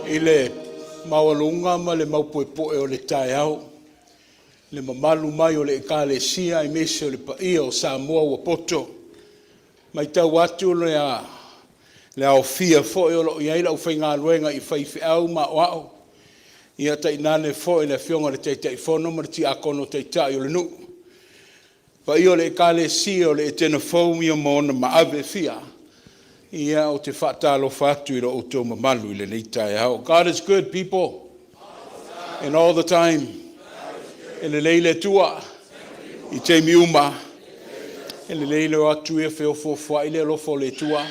I le maualuga ma le maupuepue o le taeao, le mamalu mai o le Ekalesia aemaise o le paia o Samoa ua poto, e matau atu le aofia foi o lo o i ai le aufaigaluega i faifeau ma aoao, ia tainane foi le Afioga i le Taitaifono ma le Tiakono Taitai o le nuu, le paia o le Ekalesia o le Etena Fou ma ona maave e fia. Ia, ou te faatalofa atu i lo outou mamalu i lenei taeao. God is good, people, and all the time. E lelei le Atua i taimi uma. E lelei le o atu ia feofoofoai le alofa o le Atua.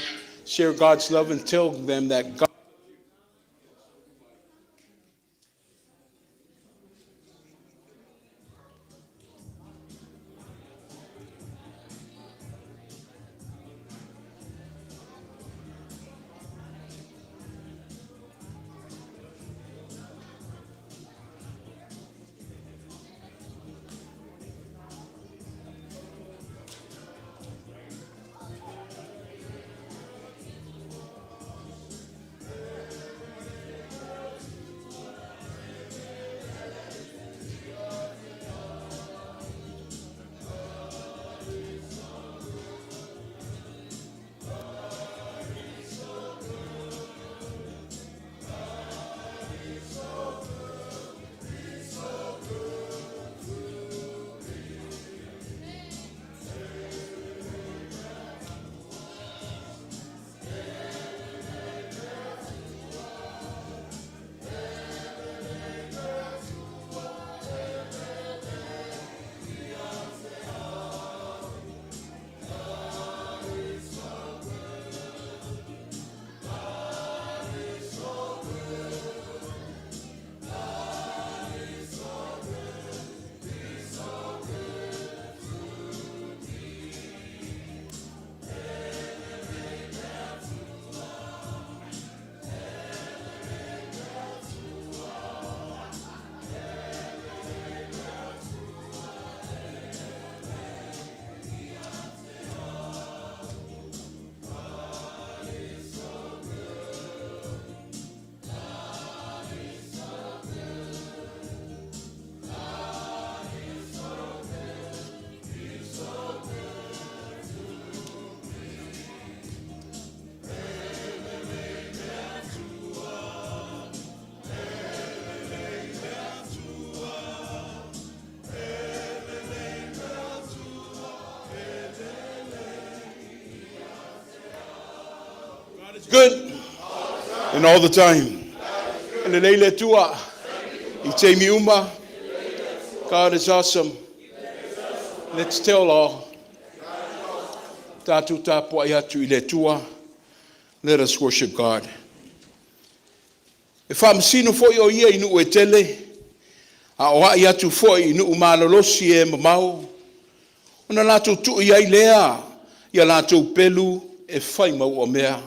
Share God's love and tell them that God is good and all the time. E lelei le Atua i taimi uma. God is awesome. Let's tell all. Tatou tapuai atu i le Atua. Let us worship God. E faamasino foi o ia i nuu e tele, a o ai atu foi i nuu malolosi e mamao, ona latou tui ai lea ia latou pelu e fai ma uamea.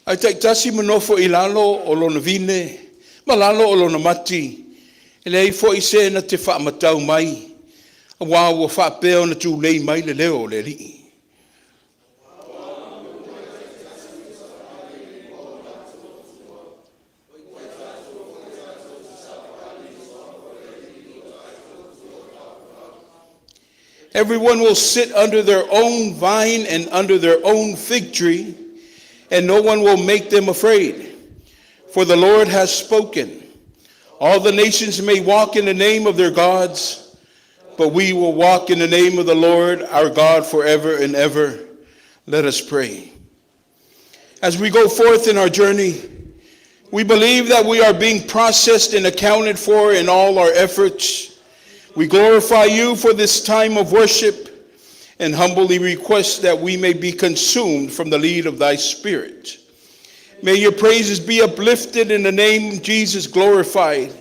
Ae taitasi ma nofo i lalo o lona vine ma lalo o lona mati, e leai foi se na te faamatau mai, aua ua faapea ona tulei mai le leo o le Alii. Everyone will sit under their own vine and under their own fig tree, and no one will make them afraid. For the Lord has spoken. All the nations may walk in the name of their gods, but we will walk in the name of the Lord our God forever and ever. Let us pray. As we go forth in our journey, we believe that we are being processed and accounted for in all our efforts. We glorify you for this time of worship and humbly request that we may be consumed from the lead of thy Spirit. May your praises be uplifted in the name of Jesus glorified,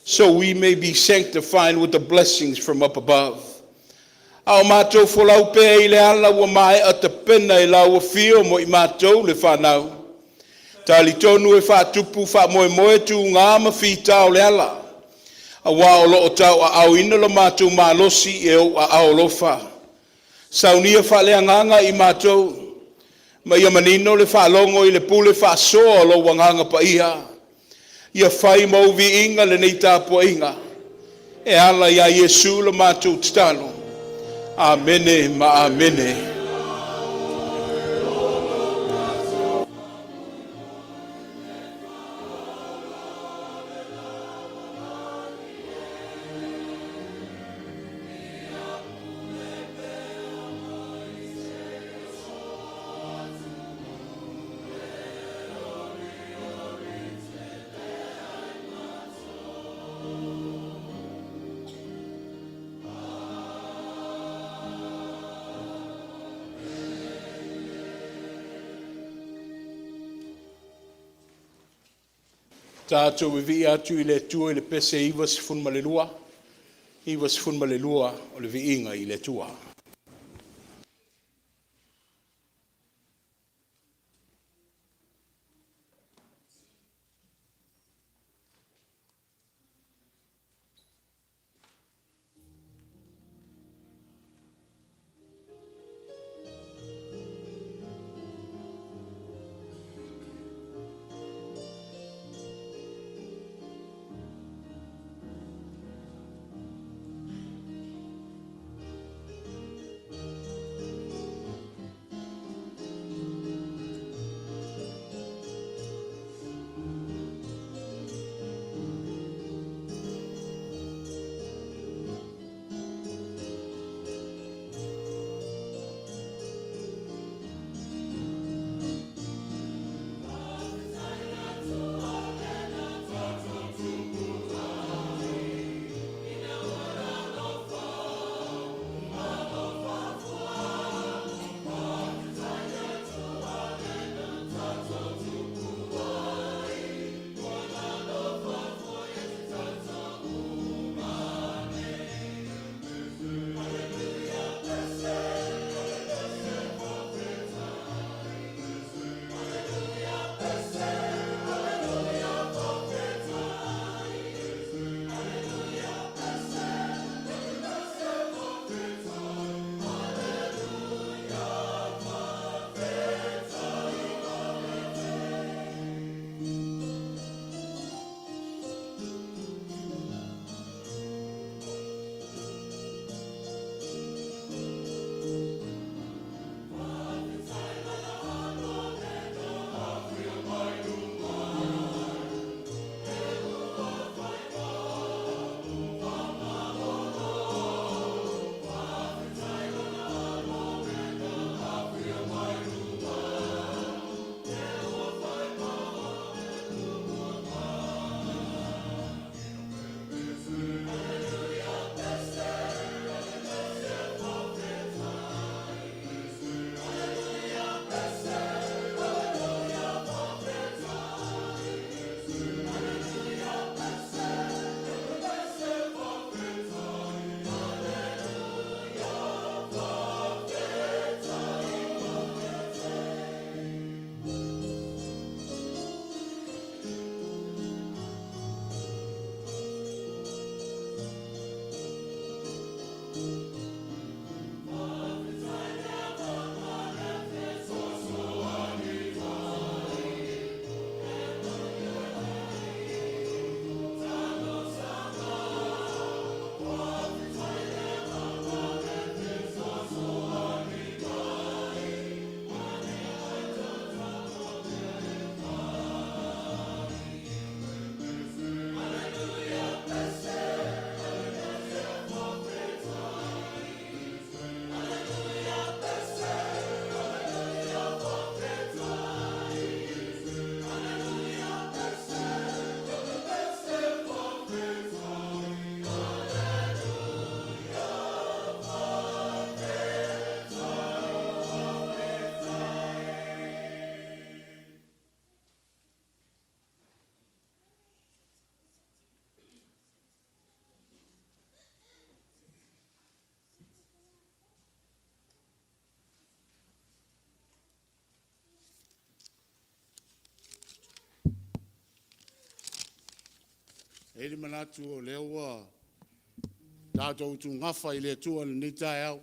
so we may be sanctified with the blessings from up above. A o matou folau pea i le ala ua maea tapena e lau afio mo i matou le fanau. Talitonu e faatupu faamoemoe, tuga ma fita o le ala. Auā o lo o tauaaoina lo matou malosi e ou aao alofa. Saunia faaleagaga i matou, ma ia manino le faalogo i le pule faasoa o lou Agaga Paia. Ia fai ma ou viiga lenei tapuaiga e ala ia Iesu la matou tatalo. Amene ma Amene. Tatou vivii atu i le Atua i le pese 92, 92 o le viiga i le Atua. E i ai le manatu o lea ua tatou itugafa i le Atua i lenei taeao.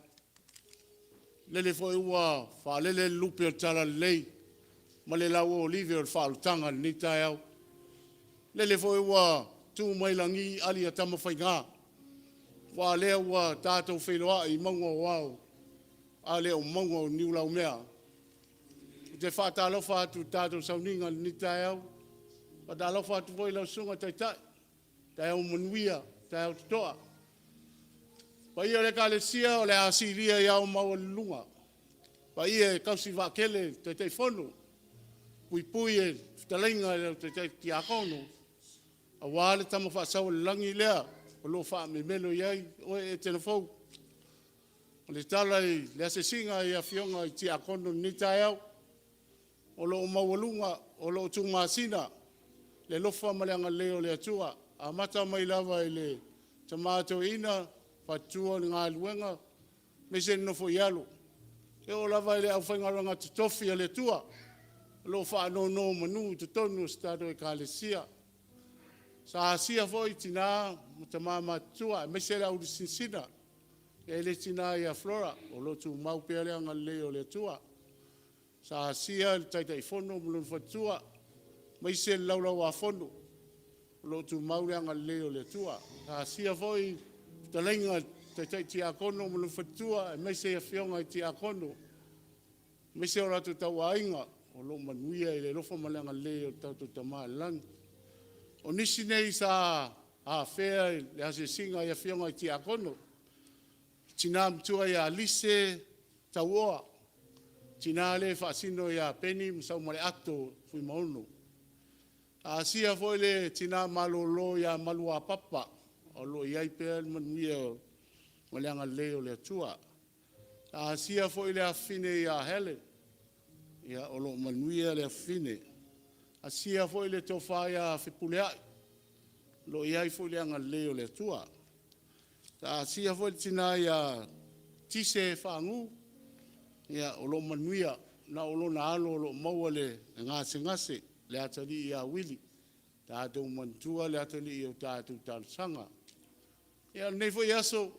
Lele foi ua faalele le lupe o le talalelei ma le lauolive o le faaolataga i lenei taeao. Lele foi ua tu mai lagi ali a Tamafaiga, aua o lea ua tatou feiloai i mauga o ao a le o mauga o niulaumea. Ou te faatalofa atu i le tatou sauniga i lenei taeao. E faatalofa atu foi i lau Susuga i le Taitai, taeao manuia, taeao totoa. Le paia o le Ekalesia o le a silia i ao maualuluga, paia e tausi vaatele e le Taitaifono, puipui e le fetalaiga i le taitai tiakono aua le Tama Faasau o le Lagi lea o lo o faamemelo i ai oe Etena fou. O le tala i le asiasiga i afioga i tiakono i lenei taeao, o lo o maualuga, o lo o tumasina le alofa ma le agalelei o le Atua, amata mai lava i le tama toeaina, faletua o le galuega, aemaise le nofo i alo, e oo lava i le aufaigaluega totofi a le Atua o lo o faanonomanu i totonu o si o tatou Ekalesia. Sa asia foi tina ma tama matutua aemaise le aualii sinasina. E i ai le tina ia Flora o lo o tumau pea le agalelei o le Atua. Sa asia le Taitaifono ma lona faletua, aemaise le Laulau-a-Fono o lo o tumau le agalelei o le Atua. Sa asia foi le fetalaiga i le Taitai Tiakono ma lona faletua aemaise afioga i Tiakono aemaise o latou tauaiga o lo o manuia i le alofa ma le agalelei o le tatou Tama i le Lagi. O nisi nei sa afea i le asiasiga i afioga i Tiakono, le tina matua ia Lise Tauoa, le tina lea e faasino ia Peni ma Saumaleato Fuimaono. Na asia foi le tina malolo ia Maluapapa o lo o i ai pea le manuia ma le agalelei o le Atua. Na asia foi le afafine ia Helen, ia o lo o manuia le afafine. Asia foi le tofa ia Fepuleai, o lo o i ai foi le agalelei o le Atua. Na asia foi le tina ia Tise Fagu, ia o lo o manuia, na o lona alo o lo o maua i le gasegase le atalii ia Uili. Tatou manatua le atalii i a tatou talosaga. Ia o lenei foi aso, o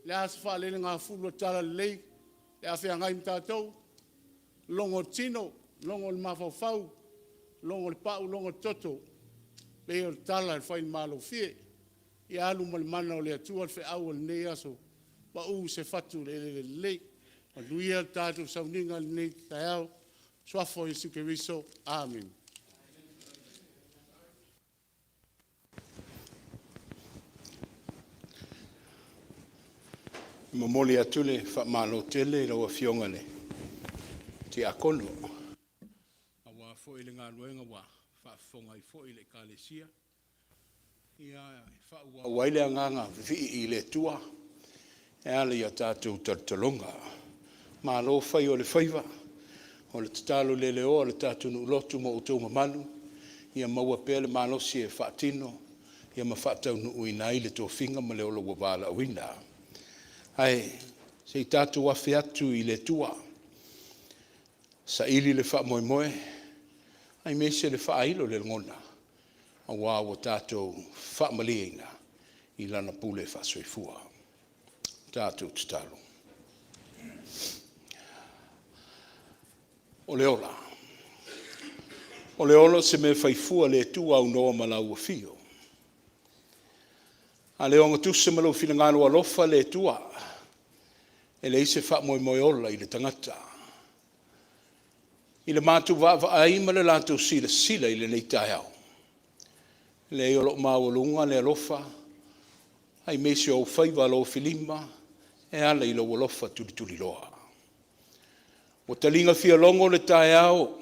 le a se faalelegafulu a le talalelei o le a feagai ma tatou? Logo le tino, logo le mafaufau, logo le pau, logo le toto, pei o le tala e fai i le malofie. Ia alu ma le mana o le Atua le feau o lenei aso, pau se fatu i le eleele lelei. Manuia le tatou sauniga i lenei taeao. I le Suafa o Iesu Keriso, amene. E momoli atu le faamalo tele i lau Afioga i le Tiakono, aua foi le galuega ua faafofoga ai foi le Ekalesia, e faaauau ai le agaga vivii i le Atua e ala i a tatou talotaloga. Malo fai o le faiva. O le tatalo le leoa a le tatou nuu lotu ma outou mamalu, ia maua pea le malosi e faatino ma faataunuuina ai le tofiga ma le ola ua valaauina. Ae se i tatou afe atu i le Atua, saili le faamoemoe aemaise le faailo o le lagona aua ua tatou faamalieina i Lana pule faasoifua. Tatou tatalo. O le ola. O le ola o se mea fai fua e le Atua aunoa ma lau afio. A le ogatusa ma lou finagalo alofa le Atua, e leai se faamoemoe ola i le tagata. I le matou vaavaai ma le latou silasila i lenei taeao, e leai o lo o maualuga le alofa aemaise o ou faiva alofilima e ala i lou alofa tulituliloa. Ua taliga fialogo le taeao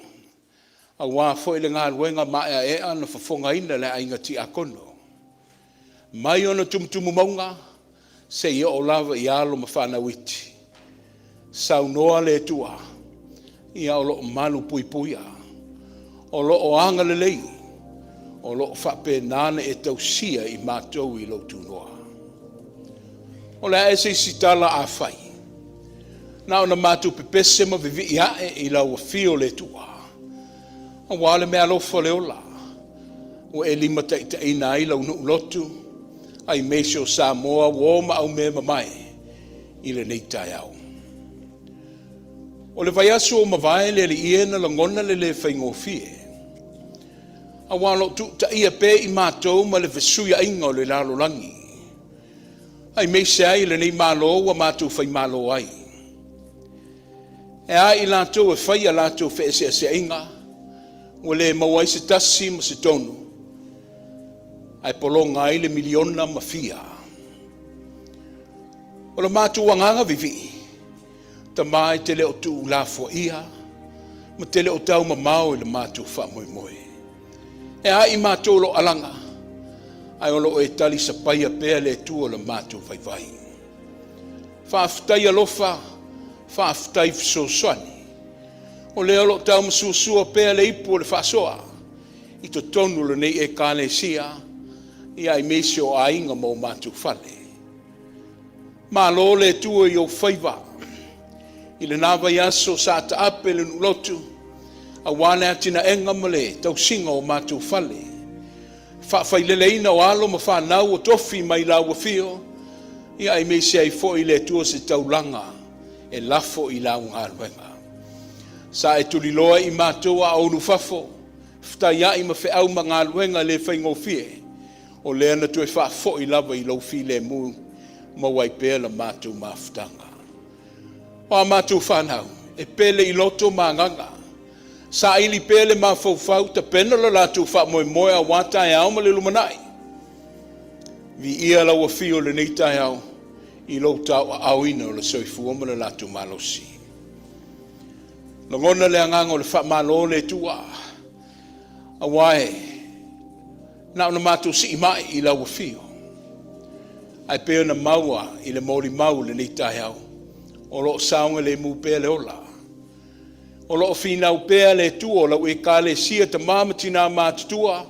aua foi le galuega maeaea na fofogaina e le aiga Tiakono mai ona tumutumu mauga seia oo lava i alo ma fanau iti. Saunoa le Atua, ia o lo o malupuipuia, o lo o agalelei, o lo o faapena ona e tausia i matou i lou tunoa. O le a ea se isi tala a fai? Na ona matou pepese ma vivii ae i lau afio le Atua, aua o le meaalofa o le ola. Ua e limataitaiina ai lau nuu lotu aemaise o Samoa, uo ma aumeamamae i lenei taeao. O le vaiaso ua mavae le Alii e na lagona le le faigofie, aua o lo o tuutaia pea i matou ma le fesuiaiga o le lalolagi, aemaise ai lenei Malo ua matou faimalo ai. E a i latou e fai a latou feeseeseaiga, ua le maua ai se tasi ma se tonu, ae pologa ai le miliona ma fia. O le matou agaga vivii, Tama e te le o tuulafoaia ma te le o taumamao i le matou faamoemoe. E a i matou o lo o alaga, ae o lo o e talisapaia pea le Atua lo matou vaivai. Faafetai alofa, faafetai fesoasoani. O lea o lo o taumasuasua pea le ipu o le faasoa i totonu o lenei Ekalesia, aemaise o aiga ma o matou fale. Malo le Atua i ou faiva. I lena vaiaso sa taape le nuu lotu aua le atinaega ma le tausiga o matou fale, faafaileleina o alo ma fanau ua tofi mai lau afio, ia aemaise ai foi le Atua se taulaga e lafo i lau galuega. Sa e tuliloa i matou a o ulufafo, fetaiai ma feau ma galuega le faigofie, o lea na toe faafoi lava i lou filemu, maua ai pea la matou mafutaga. O a matou fanau, e pele i loto ma agaga, saili pea le mafaufau, tapena lo latou faamoemoe aua taeao ma le lumanai. Viia lau afio i lenei taeao i lou tauaaoina o le soifua ma le latou malosi. Lagona le agaga o le faamalo le Atua, aua e na ona matou siimai i lau afio, ae pei ona maua i le molimau i lenei taeao, o lo o saogalemu pea le ola, o lo o finau pea le Atua o lau Ekalesia, tama ma tina matutua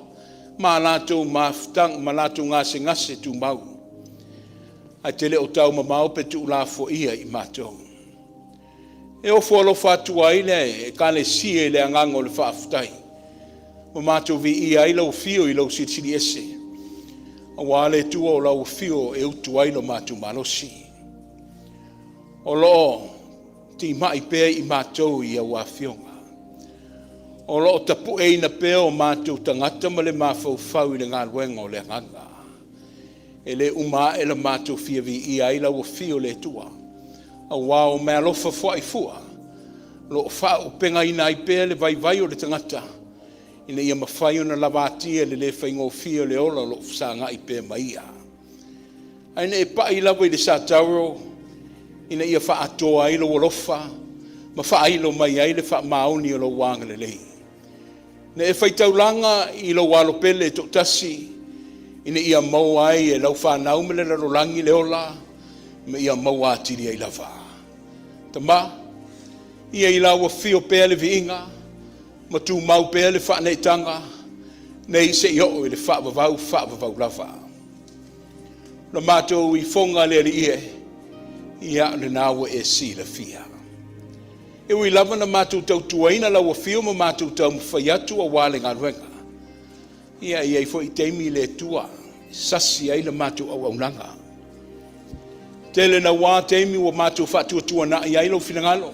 ma latou mafutaga ma latou gasegase tumau, ae te le o taumamao pe tuulafoaia i matou. E ofo alofa atu ai le Ekalesia i le agaga o le faafetai, ua matou viia ai lau afio i lou Silisili Ese, aua le Atua o lau afio e utu ai lo matou malosi. O lo o timai pea i matou i au afioga. O lo o tapueina pea o matou tagata ma le mafaufau i le galuega o le Agaga. E le uma ae la matou fia viia ai lau afio le Atua, aua o meaalofa fuaifua o lo o faaauupegaina ai pea le vaivai o le tagata, ina ia mafai ona lavatia i le le faigofie o le ola o lo o fesagai pea ma ia. Ae na e pai lava i le satauro ina ia faaatoa ai lou alofa ma faailo mai ai le faamaoni o lou agalelei. Na e faitaulaga i lou Alo Pele e toatasi ina ia maua ai e lau fanau ma le lalolagi le ola ma ia maua atili ai lava. Tama, ia i lau afio pea le viiga ma tumau pea le faaneetaga nei seia oo i le faavavau faavavau lava. La matou ifoga le Alii e, ia o lena ua e silafia. E ui lava na matou tautuaina lau afio ma matou taumafai atu aua le galuega, ia e i ai foi taimi le Atua e sasi ai le matou auaunaga. Tele naua taimi ua matou faatuatuanai ai lou finagalo,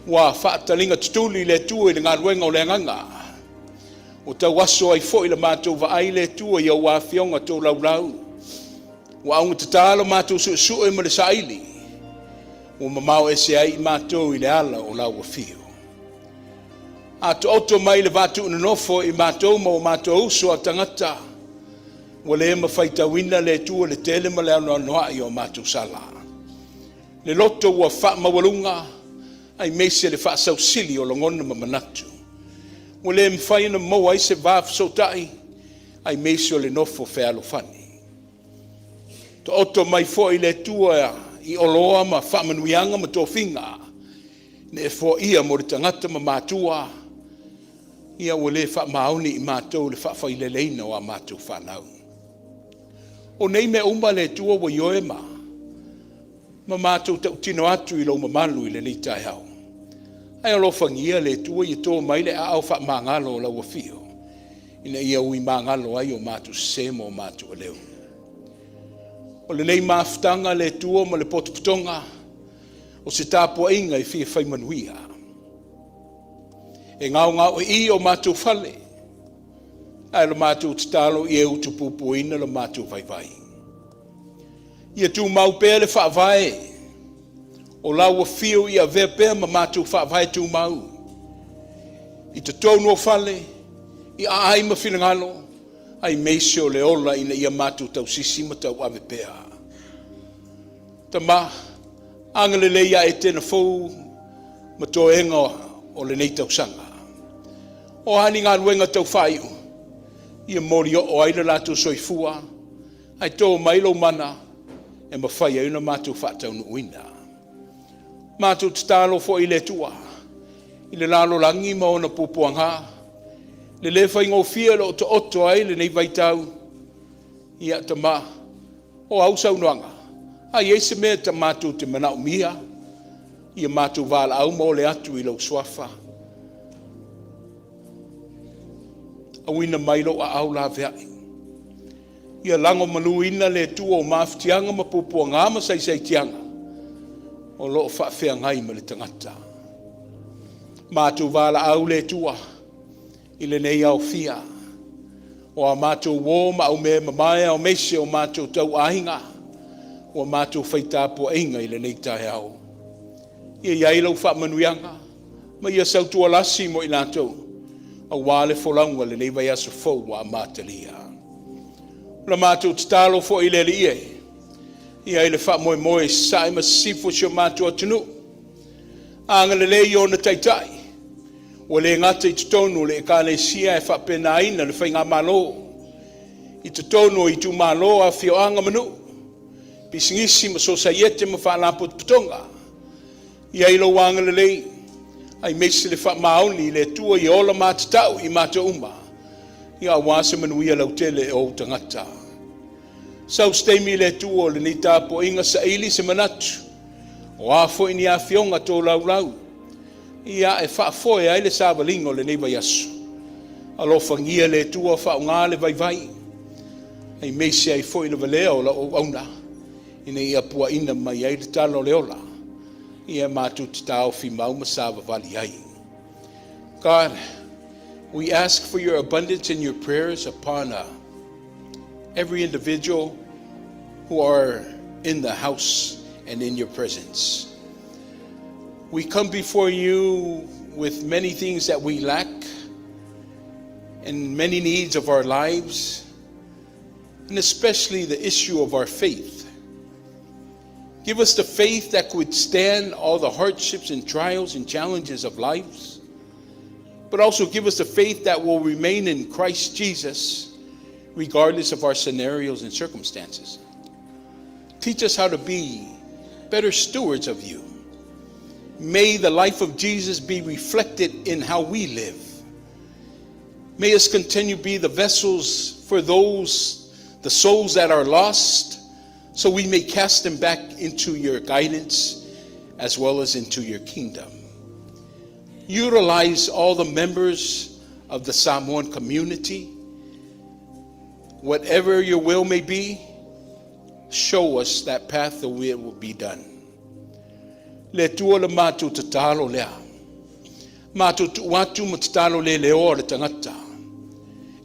ua faataliga tutuli le Atua i le galuega o le agaga, ua tauaso ai foi le matou vaai le Atua i au afioga tolaulau, ua augatata lo matou suesue ma le saili, ua mamao ese ai i matou i le ala o lau afio. A taoto mai le vatuunonofo i matou ma o matou uso a tagata, ua le mafaitauina le Atua le tele ma le anoanoai o matou sala. Le loto ua faamaualuga aemaise le faasausili o lagona ma manatu. Ua le mafai ona maua ai se va fesootai aemaise o le nofo fealofani. Taoto mai foi le Atua i oloa ma faamanuiaga ma tofiga na e foaia mo le tagata ma matua, ia ua le faamaoni i matou le faafaileleina o a matou fanau. O nei mea uma le Atua ua ioe ma matou tautino atu i lou mamalu i lenei taeao. Ae alofagia le Atua ia to mai le aao faamagalo o lau afio. Ina ia ui magalo ai o matou sesē ma o matou aleu. O lenei mafutaga le Atua ma le potopotoga, o se tapuaiga e fia fai manuia. E gaogaoe i o matou fale, ae o le matou tatalo ia e utupupuina lo matou vaivai. Ia tumau pea le faavae o lau afio ia avea pea ma matou faavae tumau i totonu o fale, i aai ma finagalo, aemaise o le ola ina ia matou tausisi ma tauave pea. Tama, agalelei ia Etena fou ma toega o lenei tausaga. O a ni galuega tau faaiu, ia molioo ai lo latou soifua, ae to mai lou mana e mafai ai ona matou faataunuuina. Matou tatalo foi i le Atua i le lalolagi ma ona puapuaga, le le faigofie o lo o taoto ai lenei vaitau. Ia, Tama, o au saunoaga? A i ai se mea matou te manaomia, ia matou valaau ma ole atu i lou Suafa. Auina mai lou aao laveai. Ia lagomaluina le Atua o mafatiaga ma puapuaga ma saisaitia o lo o faafeagai ma le tagata. Matou valaau le Atua i lenei aofia o a matou uo ma aumeamamae aemaise o matou tauaiga ua matou fai tapuaiga i lenei taeao. Ia i ai lau faamanuiaga ma ia sautualasi mo i latou aua le folauga i lenei vaiaso fou ua amatalia. O le matou tatalo foi i le Alii e, i ai le faamoemoe i sasae ma sisifo o si o matou atunuu, agalelei i ona taitai, ua le gata i totonu o le Ekalesia ae faapenaina le faigamalo i totonu o itumalo, afioaga ma nuu, pisinisi ma sosaiete ma faalapotopotoga. Ia i ai lou agalelei aemaise le faamaoni i le Atua ia ola matatau i matou uma, aua se manuia lautele o ou tagata. Sau se taimi le Atua o lenei tapuaiga saili se manatu, o a foi ni afioga tolaulau, ia e faafoe ai le savaliga o lenei vaiaso. Alofagia le Atua faaaoga le vaivai, aemaise ai foi le valea o lau auauna, ina ia puaina mai ai le tala o le ola, ia matou te taofi mau ma savavali ai. God, we ask for your abundance in your prayers upon every individual who are in the house and in your presence. We come before you with many things that we lack and many needs of our lives, and especially the issue of our faith. Give us the faith that could withstand all the hardships and trials and challenges of lives, but also give us the faith that will remain in Christ Jesus regardless of our scenarios and circumstances. Teach us how to be better stewards of you. May the life of Jesus be reflected in how we live. May us continue to be the vessels for those, the souls that are lost, so we may cast them back into your guidance as well as into your kingdom. Utilize all the members of the Samoan community. Whatever your will may be, show us that path the way it will be done. Le Atua le matou tatalo lea. Matou tuu atu ma tatalo le leoa o le tagata.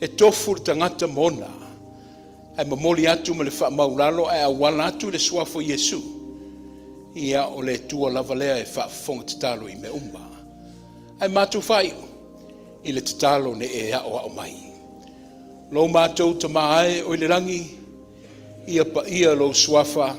E tofu le tagata ma ona. Ae momoli atu ma le faamaulalo ae auala atu le suafa o Iesu. Ia o le Atua lava lea e faafofoga tatalo i mea uma. Ae matou faaiu i le tatalo ne e aoao mai. Lo matou Tama e o i le lagi, ia paia lou suafa.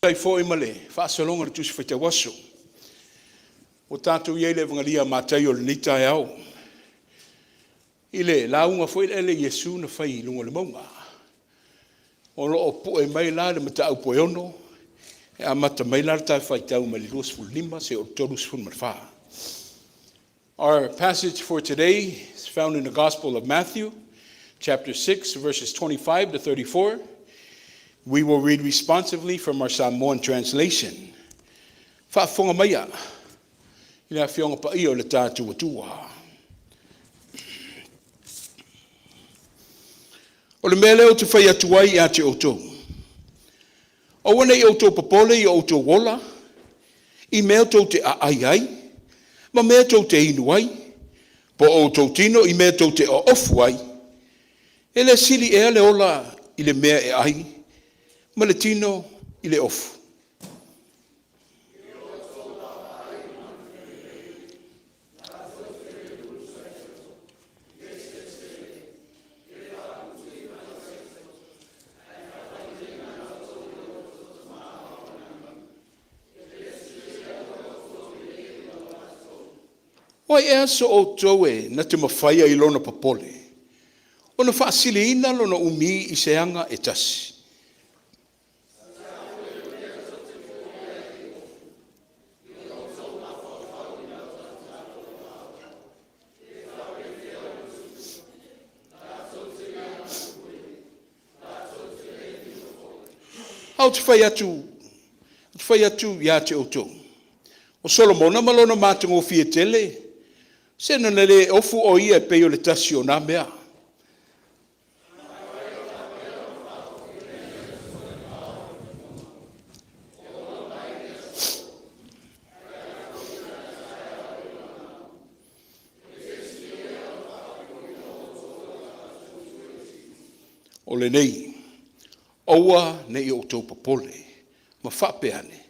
Ai foi ma le faasologa o le Tusi Faitau Aso. Ua tatou i ai i le Evangeli a Mataio i lenei taeao, i le lauga foi lea a Iesu na fai i luga o le mauga. O lo o pue mai la le mataupu e 6, e amata mai la le ta faitau mai le 25 seia oo i le 34. Our passage for today is found in the Gospel of Matthew, chapter 6, verses 25 to 34. We will read responsively from our Samoan translation. Faafofoga maia i le Afioga Paia o le tatou Atua. O le mea lea ou te fai atu ai ia te outou, aua ne i outou popole i o outou ola, i mea tou te aai ai, ma mea tou te inu ai, po o outou tino i mea tou te oofu ai. E le sili ea le ola i le mea e ai, ma le tino i le ofu? O ai ea so outou e na te mafaia i lona popole, ona faasiliina lona umi i se aga e tasi? Ae ou te fai atu, ou te fai atu ia te outou, o Solomona ma lona matagofie tele, seiloga na le ofu o ia e pei o le tasi o na mea. O lenei, aua ne i outou popole ma faapea ane,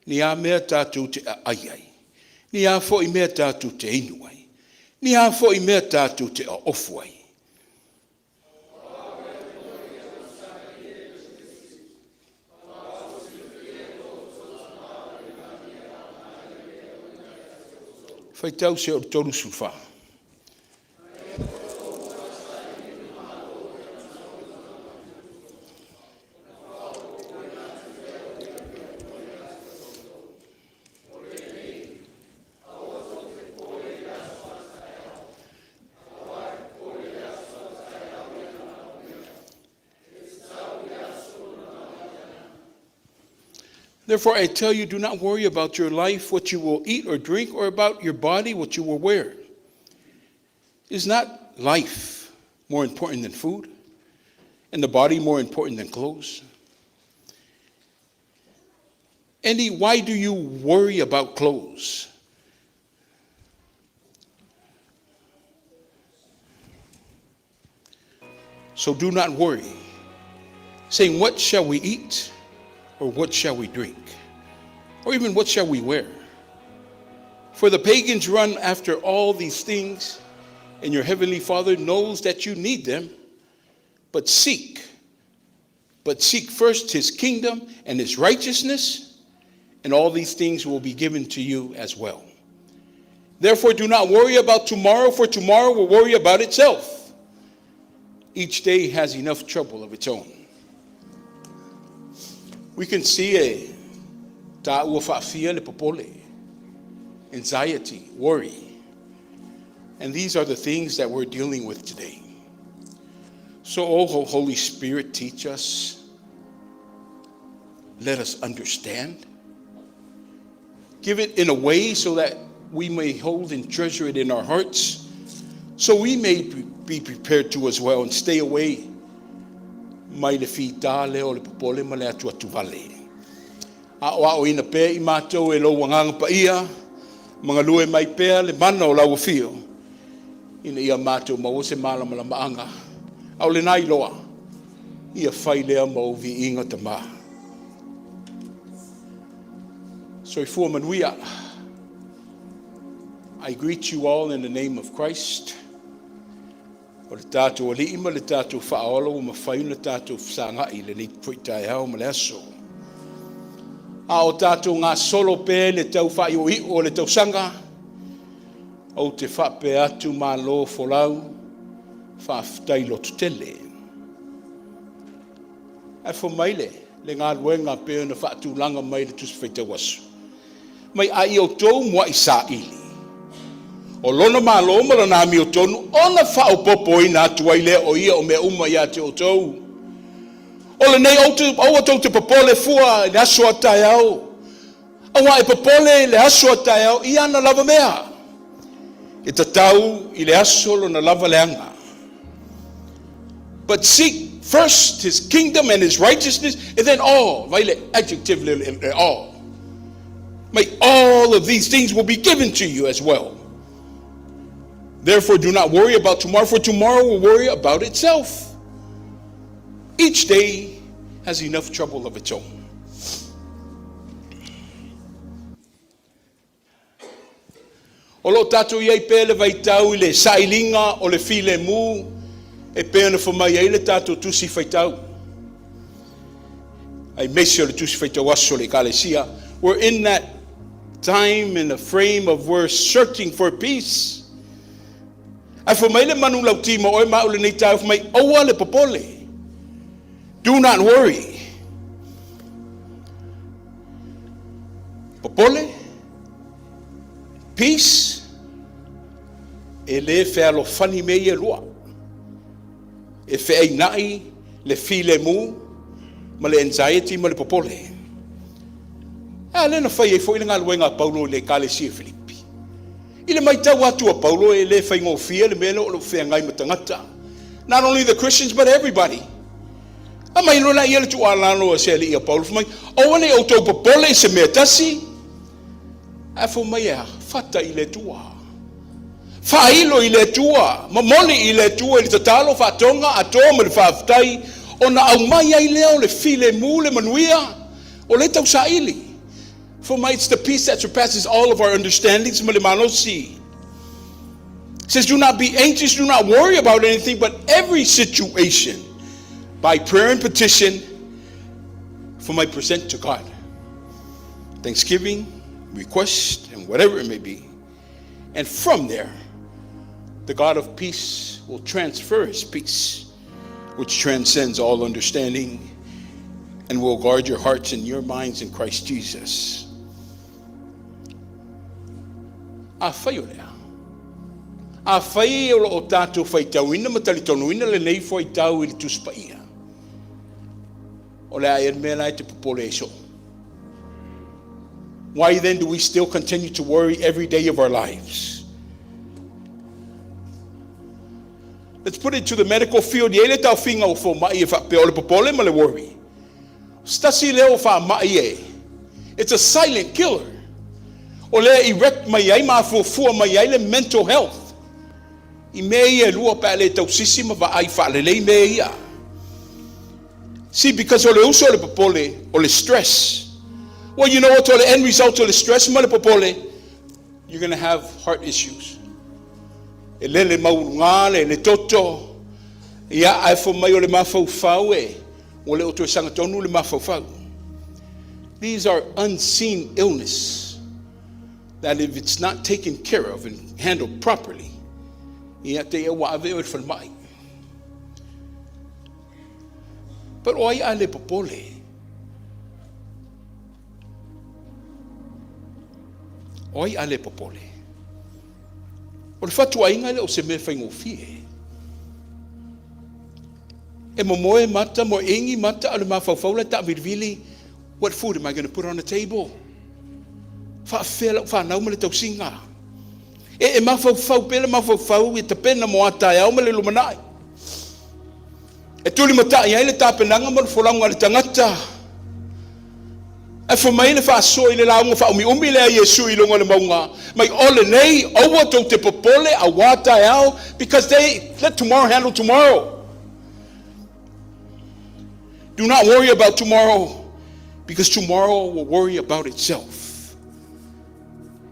ni a mea tatou te aai ai, ni a foi mea tatou te inu ai, ni a foi mea tatou te oofu ai. Faitau seia oo i le 34. Therefore, I tell you, do not worry about your life, what you will eat or drink, or about your body, what you will wear. Is not life more important than food, and the body more important than clothes? Andy, why do you worry about clothes? So do not worry, saying, What shall we eat? Or what shall we drink? Or even what shall we wear? For the pagans run after all these things, and your heavenly Father knows that you need them. But seek first his kingdom and his righteousness, and all these things will be given to you as well. Therefore, do not worry about tomorrow, for tomorrow will worry about itself. Each day has enough trouble of its own. We can see e taua faafia le popole, anxiety, worry. And these are the things that we're dealing with today. So, oh, Holy Spirit, teach us. Let us understand. Give it in a way so that we may hold and treasure it in our hearts, so we may be prepared to as well and stay away mai le fita lea o le popole ma le atuatuvale. A o ao ina pea i matou e lou agaga paia, magalue mai pea le mana o lau afio, ina ia matou maua se malamalamaaga. A o lena iloa, ia fai lea ma ou viiga tama. Soifua manuia. I greet you all in the name of Christ. O le tatou alii ma le tatou faaola ua mafai ona tatou fesagai i lenei foi taeao ma le aso. A o tatou gasolo pea i le tau faaiuiu o le tausaga, ou te faapea atu malo folau, faafetai lototele. Ae fai mai le, le galuega e pei ona faatulaga mai i le Tusi Faitau Aso, mai a ia outou muai saili o lona Malo ma lona amiotonu, ona faaopoopoina atu ai lea o ia o mea uma ia te outou. O lenei aua tou te popole fua i le aso a taeao, aua e popole i le aso a taeao i ana lava mea. E tatau i le aso lona lava leaga. But seek first his kingdom and his righteousness, and then all, vai le adjective le, le, all. May all of these things will be given to you as well. Therefore, do not worry about tomorrow, for tomorrow will worry about itself. Each day has enough trouble of its own. O lo o tatou i ai pea i le vaitau i le sailiga o le filemu e pei ona fai mai ai le tatou Tusi Faitau, aemaise o le Tusi Faitau Aso a le Ekalesia. We're in that time in the frame of we're searching for peace. Ae fai mai le manulauti mo oe ma au i lenei taeao, fai mai, aua le popole. Do not worry. Popole, peace, e le fealofani mea ia e lua. E feainai le filemu ma le anxiety ma le popole. A lea na fai ai foi le galuega a Paulo i le Ekalesia i Filipi. I le matau atu a Paulo e le faigofie le mea lea o lo o feagai ma tagata. Not only the Christians but everybody. Aumai loa lea le tuualalo a se alii a Paulo, fai mai, aua ne i outou popole i se mea tasi, ae fai mai e a? Fata i le Atua. Faailo i le Atua, momoli i le Atua i le tatalo, faatoga, atoa ma le faafetai, ona aumai ai lea o le filemu le manuia o lea e tausaili. Fai mai, it's the peace that surpasses all of our understandings ma le malosi. It says, do not be anxious, do not worry about anything, but every situation, by prayer and petition, for my present to God. Thanksgiving, request, and whatever it may be. And from there, the God of peace will transfer his peace, which transcends all understanding, and will guard your hearts and your minds in Christ Jesus. Afai o le a? Afai o lo o tatou faitauina ma talitonuina lenei fuaitau i le Tusi Paia, o le a ea le mea la e te popole ai soo? Why then do we still continue to worry every day of our lives? Let's put it to the medical field. E i ai le taofiga o fomai e faapea o le popole ma le worry. O se tasi lea o faamai e, it's a silent killer. O lea e erect mai ai ma afuafua mai ai le mental health. I mea ia e lua pe a le tausisi ma vaai faalelei mea ia. See, because o le uso o le popole, o le stress. Well, you know what, o le end result o le stress ma le popole, you're going to have heart issues. E lele maualuga le, le toto, ia, ae fai mai o le mafaufau e, ua le o toe sagatonu le mafaufau. These are unseen illness that if it's not taken care of and handled properly, ia, te i ua ave oe i le falemai. But o ai a le popole? O ai a le popole? O le fatuaiga e le o se mea faigofie. E momoe mata, moe ingi mata, a o le mafaufau la e taavilivili, what food am I going to put on the table? Faafefea lau fanau ma le tausiga? E, e mafaufau pea le mafaufau e tapena mo a taeao ma le lumanai. E tulimatai ai le tapenaga ma le folauga a le tagata. Ae fai mai le faasoa i le lauga faaumiumi lea a Iesu i luga o le mauga, mai o lenei, aua tou te popole auā taeao, because they, let tomorrow handle tomorrow. Do not worry about tomorrow, because tomorrow will worry about itself.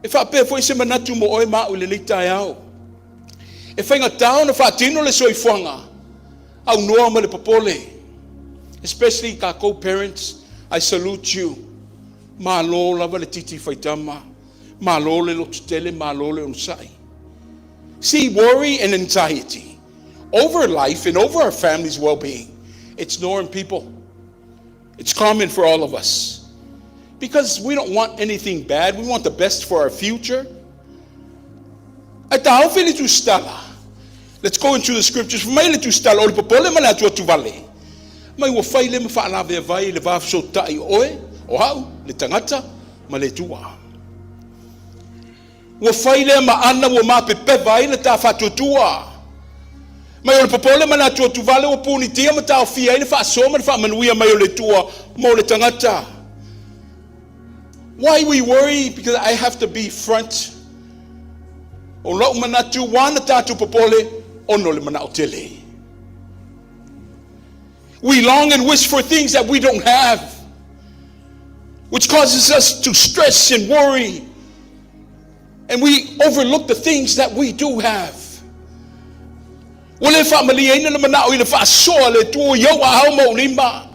E faapea foi se manatu mo oe ma au i lenei taeao. E faigata ona faatino le soifuaga aunoa ma le popole. Especially takou parents, I salute you. Malo lava le titi faitama, malo le lototele, malo le onosai. See, worry and anxiety over life and over our family's well-being, it's norm, people. It's common for all of us. Because we don't want anything bad. We want the best for our future. Ae taofi le tusitala. Let's go into the scriptures. Fai mai le tusitala o le popole ma le atuatuvale. Mai ua fai le ma faalaveavai le va fesootai o oe, o au, le tagata ma le Atua. Ua fai lea ma ana ua mapepeva ai le ta faatuatua. Mai o le popole ma le atuatuvale ua punitia ma taofia ai le faasoa ma le faamanuia mai o le Atua mo le tagata. Why we worry? Because I have to be front. O lou manatu, ua na tatou popole, ona o le manao tele. We long and wish for things that we don't have, which causes us to stress and worry. And we overlook the things that we do have. Ua le faamalieina le manao i le faasoa le Atua i ou aao ma ou lima.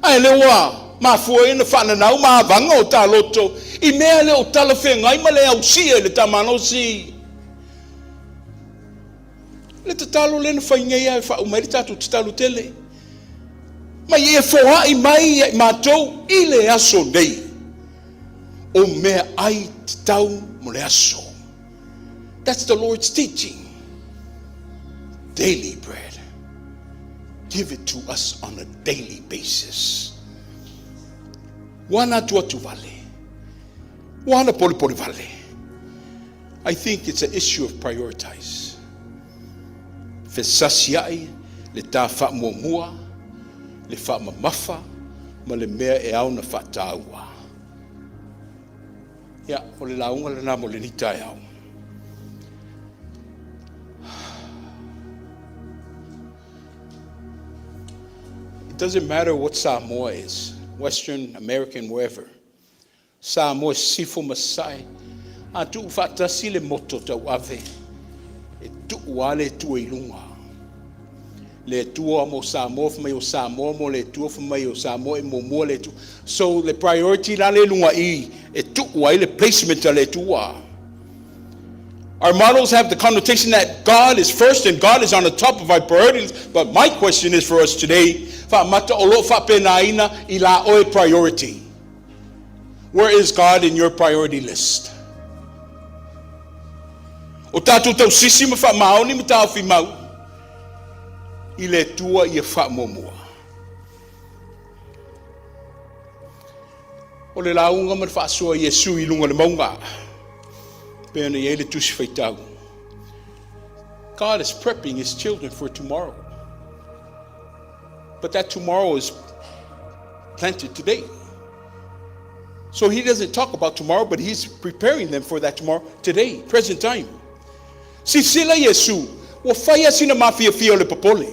Ae le ua mafua ai ona faananau ma avaga o ta loto i mea le o talafeagai ma le ausia i le tamalosi. Le tatalo lea na fai nei ae faauma ai le tatou tatalo tele. Mai e foai mai ia i matou i le aso nei o meaai tatau mo le aso. That's the Lord's teaching. Daily bread. Give it to us on a daily basis. Ua na atu atu vale. Ua na pole pole vale. I think it's an issue of prioritize. Fesasiai le ta faamuamua, le faamamafa ma le mea e ao na faataua. Ia, o le lauga lena mo lenei taeao. It doesn't matter what Samoa is, Western, American, wherever. Samoa, Sisifo ma Sasae, a tuu faatasi le moto tauave, e tuu lava le Atua i luga. Le Atua mo Samoa, fai mai o Samoa mo le Atua, fai mai o Samoa e muamua le Atua. So le priority la le luga i e tuu ai le placement a le Atua. Our models have the connotation that God is first and God is on the top of our priorities. But my question is for us today, faamata o lo faapenaina i la oe priority. Where is God in your priority list? O tatou tausisi ma faamaoni ma taofi mau i le Atua ia faamuamua. O le lauga ma le faasoa i Iesu i luga o le mauga, pei ona i ai le tusi faitau. God is prepping his children for tomorrow. But that tomorrow is planted today. So he doesn't talk about tomorrow, but he's preparing them for that tomorrow today, present time. Silasila Iesu, ua fai a sina mafiafia o le popole.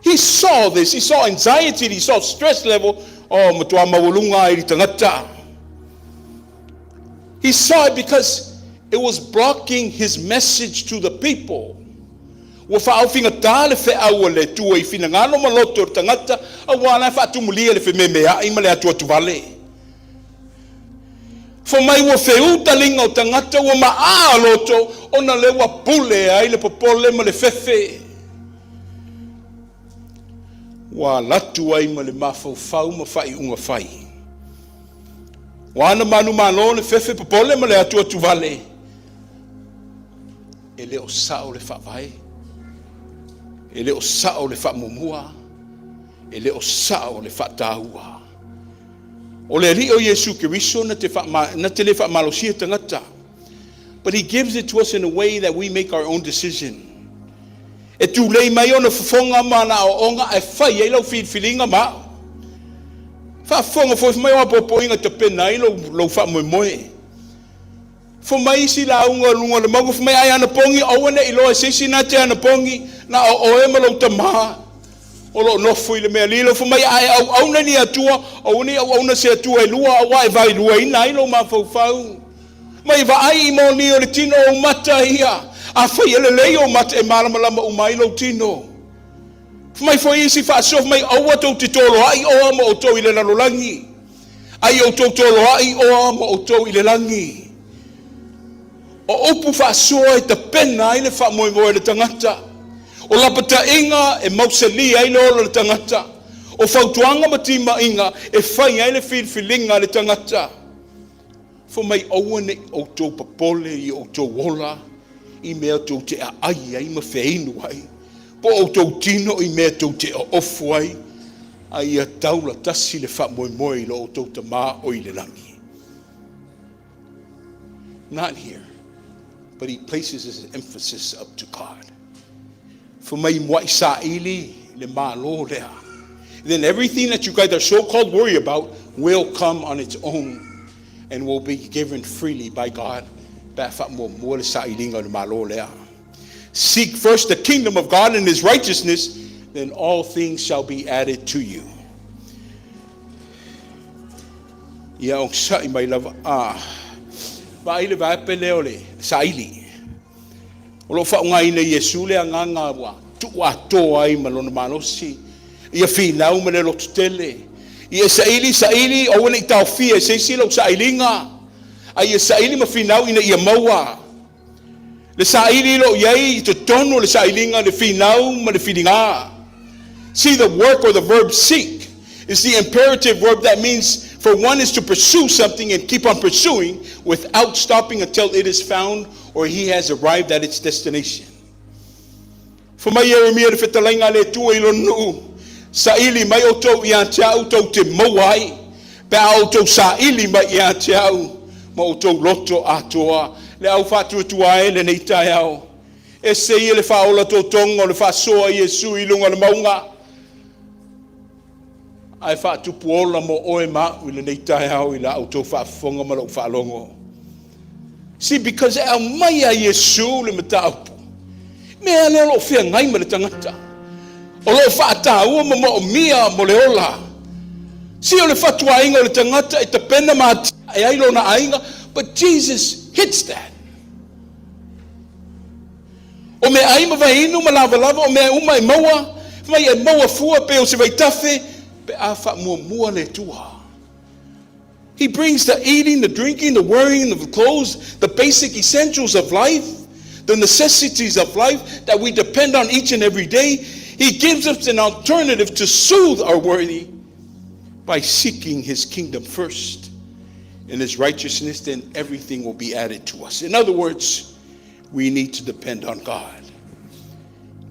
He saw this, he saw anxiety, he saw stress level. Oh, matua maualuga ai le tagata. He saw it because it was blocking his message to the people. Ua faaofigatā le feau a le Atua i finagalo ma loto o le tagata, auā la e faatumulia le fememeai ma le atuatuvale. Fai mai ua feū taliga o tagata ua maā loto, ona lea ua pule ai le popole ma le fefe. Ua alatu ai ma le mafaufau ma faaiuga fai. Ua ana manumalo le fefe popole ma le atuatuvale. E le o sao le faavae, e le o sao le faamuamua, e le o sao le faataua. O le Alii o Iesu Keriso na te, faama, na te le faamalosia tagata. But he gives it to us in a way that we make our own decision. E tulei mai ona fofoga ma ana aoaoga ae fai ai lau filifiliga ma au. Faafofoga foi fai mai o apoapoaiga tapena ai lou, lou faamoemoe. Fai mai isi lauga o luga o le mauga, fai mai ai anapogi, aua ne i iloa e se isi na te anapogi, na o oe ma lou tamā o lo o nofo i le mea lilo. Fai mai a e auauna i ni Atua, aua ne i auauna se Atua e lua, auā e vaeluaina ai lou mafaufau. Mai vaai i moni o le tino o ou mata ia. Afai e lelei ou mata, e malamalama uma ai lou tino. Fai mai foi isi faasoa, fai mai aua tou te toloai oa ma outou i le lalolagi. A ia outou toloai oa ma outou i le lagi. O upu faasoa e tapena ai le faamoemoe o le tagata. O lapataiga e mausali ai le ola o le tagata. O fautuaga ma timaiga e fai ai le filifiliga a le tagata. Fai mai aua ne i outou popole i outou ola i mea tou te aai ai ma feinu ai, po o outou tino i mea tou te oofo ai, a ia taulatasi le faamoemoe i lo outou Tama o i le lagi. Not here, but he places his emphasis up to God. Fai mai muai saili le Malo lea. Then everything that you guys are so-called worry about will come on its own and will be given freely by God. Pe a faamuamua le sailiga o le Malo lea. Seek first the kingdom of God and his righteousness, then all things shall be added to you. Ia onosai mai lava. Ah. Vaai le vaepe lea o le saili. O lo o faaaogaina e Iesu le agaga ua tuuatoa ai ma lona malosi. Ia finau ma le lototele. Ia saili, saili, aua ne i taofia e se isi lau sailiga. A ia saili ma finau ina ia maua. Le saili o lo o i ai i totonu o le sailiga le finau ma le filiga. See, the work or the verb "seek" is the imperative verb that means for one is to pursue something and keep on pursuing without stopping until it is found or he has arrived at its destination. Fai mai Ieremia le fetalaiga a le Atua i lona nuu, Saili mai outou ia te au tou te maua ai, pe a outou saili mai ia te au ma outou loto atoa. Le au faatuatua e lenei taeao. Ese ia le faaola totoga o le faasoa a Iesu i luga o le mauga, ae faatupu ola mo oe ma au i lenei taeao i la outou faafofoga ma lou faalogo. See, because e aumai a Iesu le mataupu, mea lea o lo o feagai ma le tagata, o lo o faataua ma moomia mo le ola. See, o le fatuaiga o le tagata e tapena ma atiae ai lona aiga, but Jesus hits that. O meaai ma vaiinu ma lavalava o mea uma e maua, fai mai e maua fua pei o se vaitafe pe a faamuamua le Atua. He brings the eating, the drinking, the wearing of the clothes, the basic essentials of life, the necessities of life that we depend on each and every day. He gives us an alternative to soothe our worry by seeking his kingdom first and his righteousness, then everything will be added to us. In other words, we need to depend on God.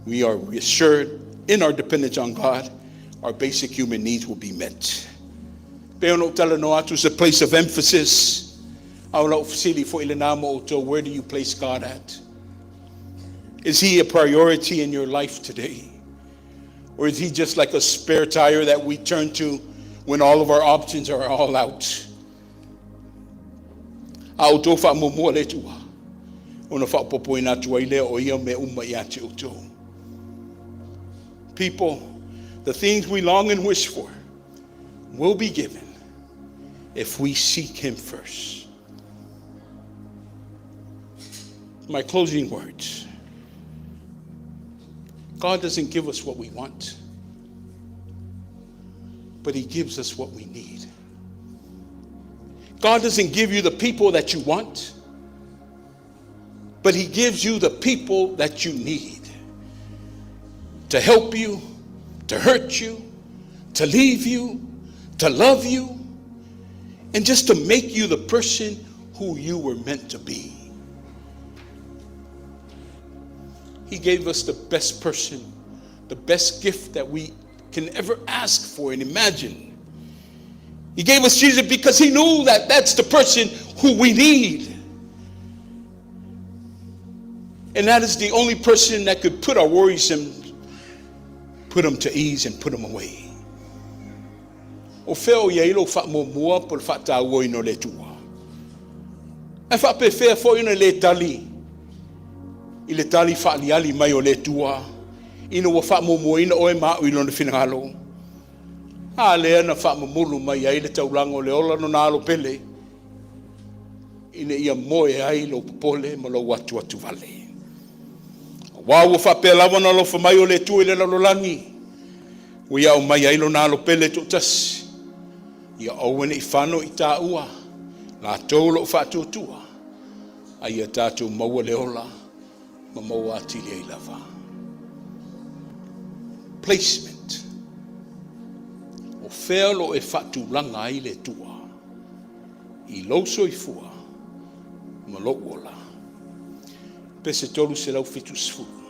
We are reassured in our dependence on God, our basic human needs will be met. Pe ona ou talanoa atu is a place of emphasis. A o lau fesili foi lena mo outou, where do you place God at? Is he a priority in your life today? Or is he just like a spare tire that we turn to when all of our options are all out? A outou faamuamua le Atua, ona faaopoopoina atu ai lea o ia mea uma ia te outou. People, the things we long and wish for will be given if we seek him first. My closing words. God doesn't give us what we want, but he gives us what we need. God doesn't give you the people that you want, but he gives you the people that you need to help you, to hurt you, to leave you, to love you, and just to make you the person who you were meant to be. He gave us the best person, the best gift that we can ever ask for and imagine. He gave us Jesus because he knew that that's the person who we need. And that is the only person that could put our worries and put them to ease and put them away. O fea o i ai lou faamuamua po o le faatauaina o le Atua? Ae faapefea foi ona le tali i le tali faaliali mai o le Atua ina ua faamuamuaina oe ma au i lona finagalo? A lea na faamamulu mai ai le taulaga o le ola lona alo pele ina ia moe ai lou popole ma lou atuatuvale. Aua ua faapea lava ona alofa mai o le Atua i le lalolagi, ua ia aumai ai lona alo pele toatasi. Ia aua ne i fano i tāua, latou o lo o faatuatua, a ia tatou maua le ola ma maua atili ai lava. Placement. O fea o lo o e faatulaga ai le Atua i lou soifua ma lou ola. Pese 370.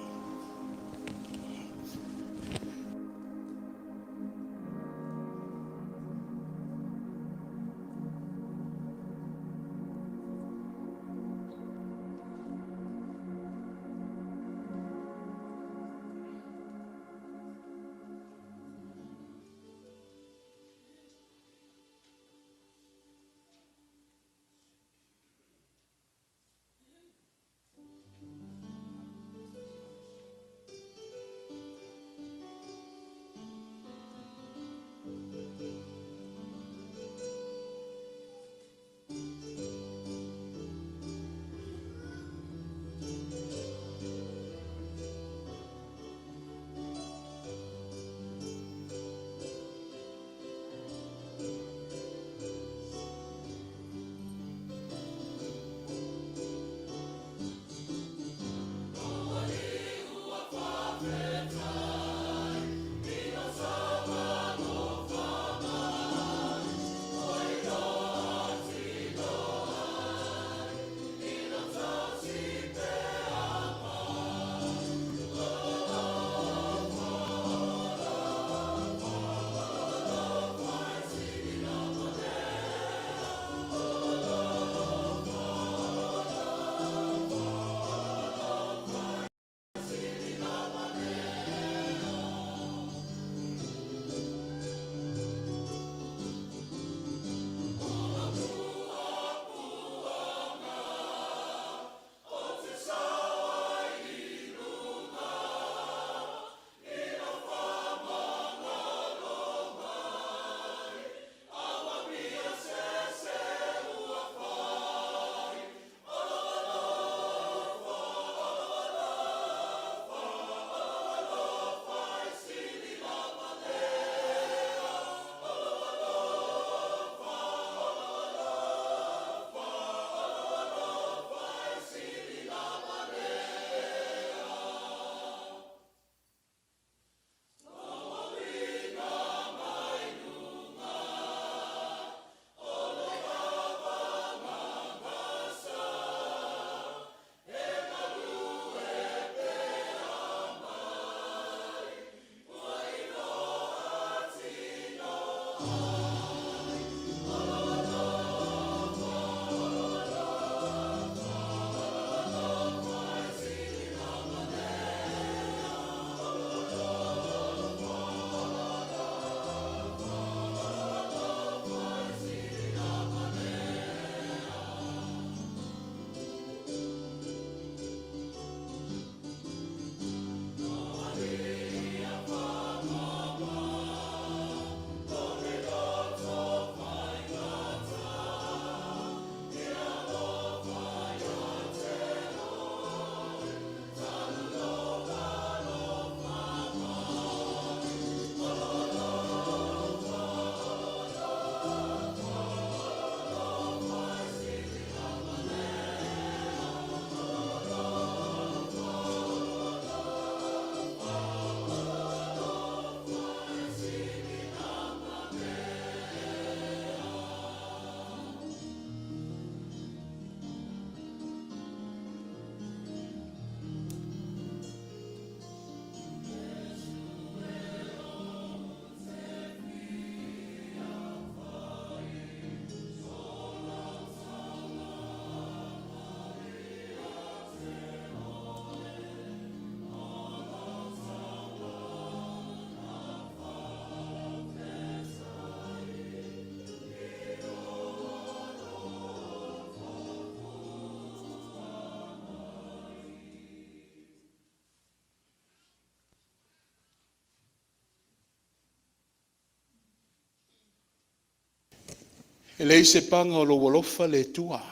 E leai se paga o lou alofa le Atua,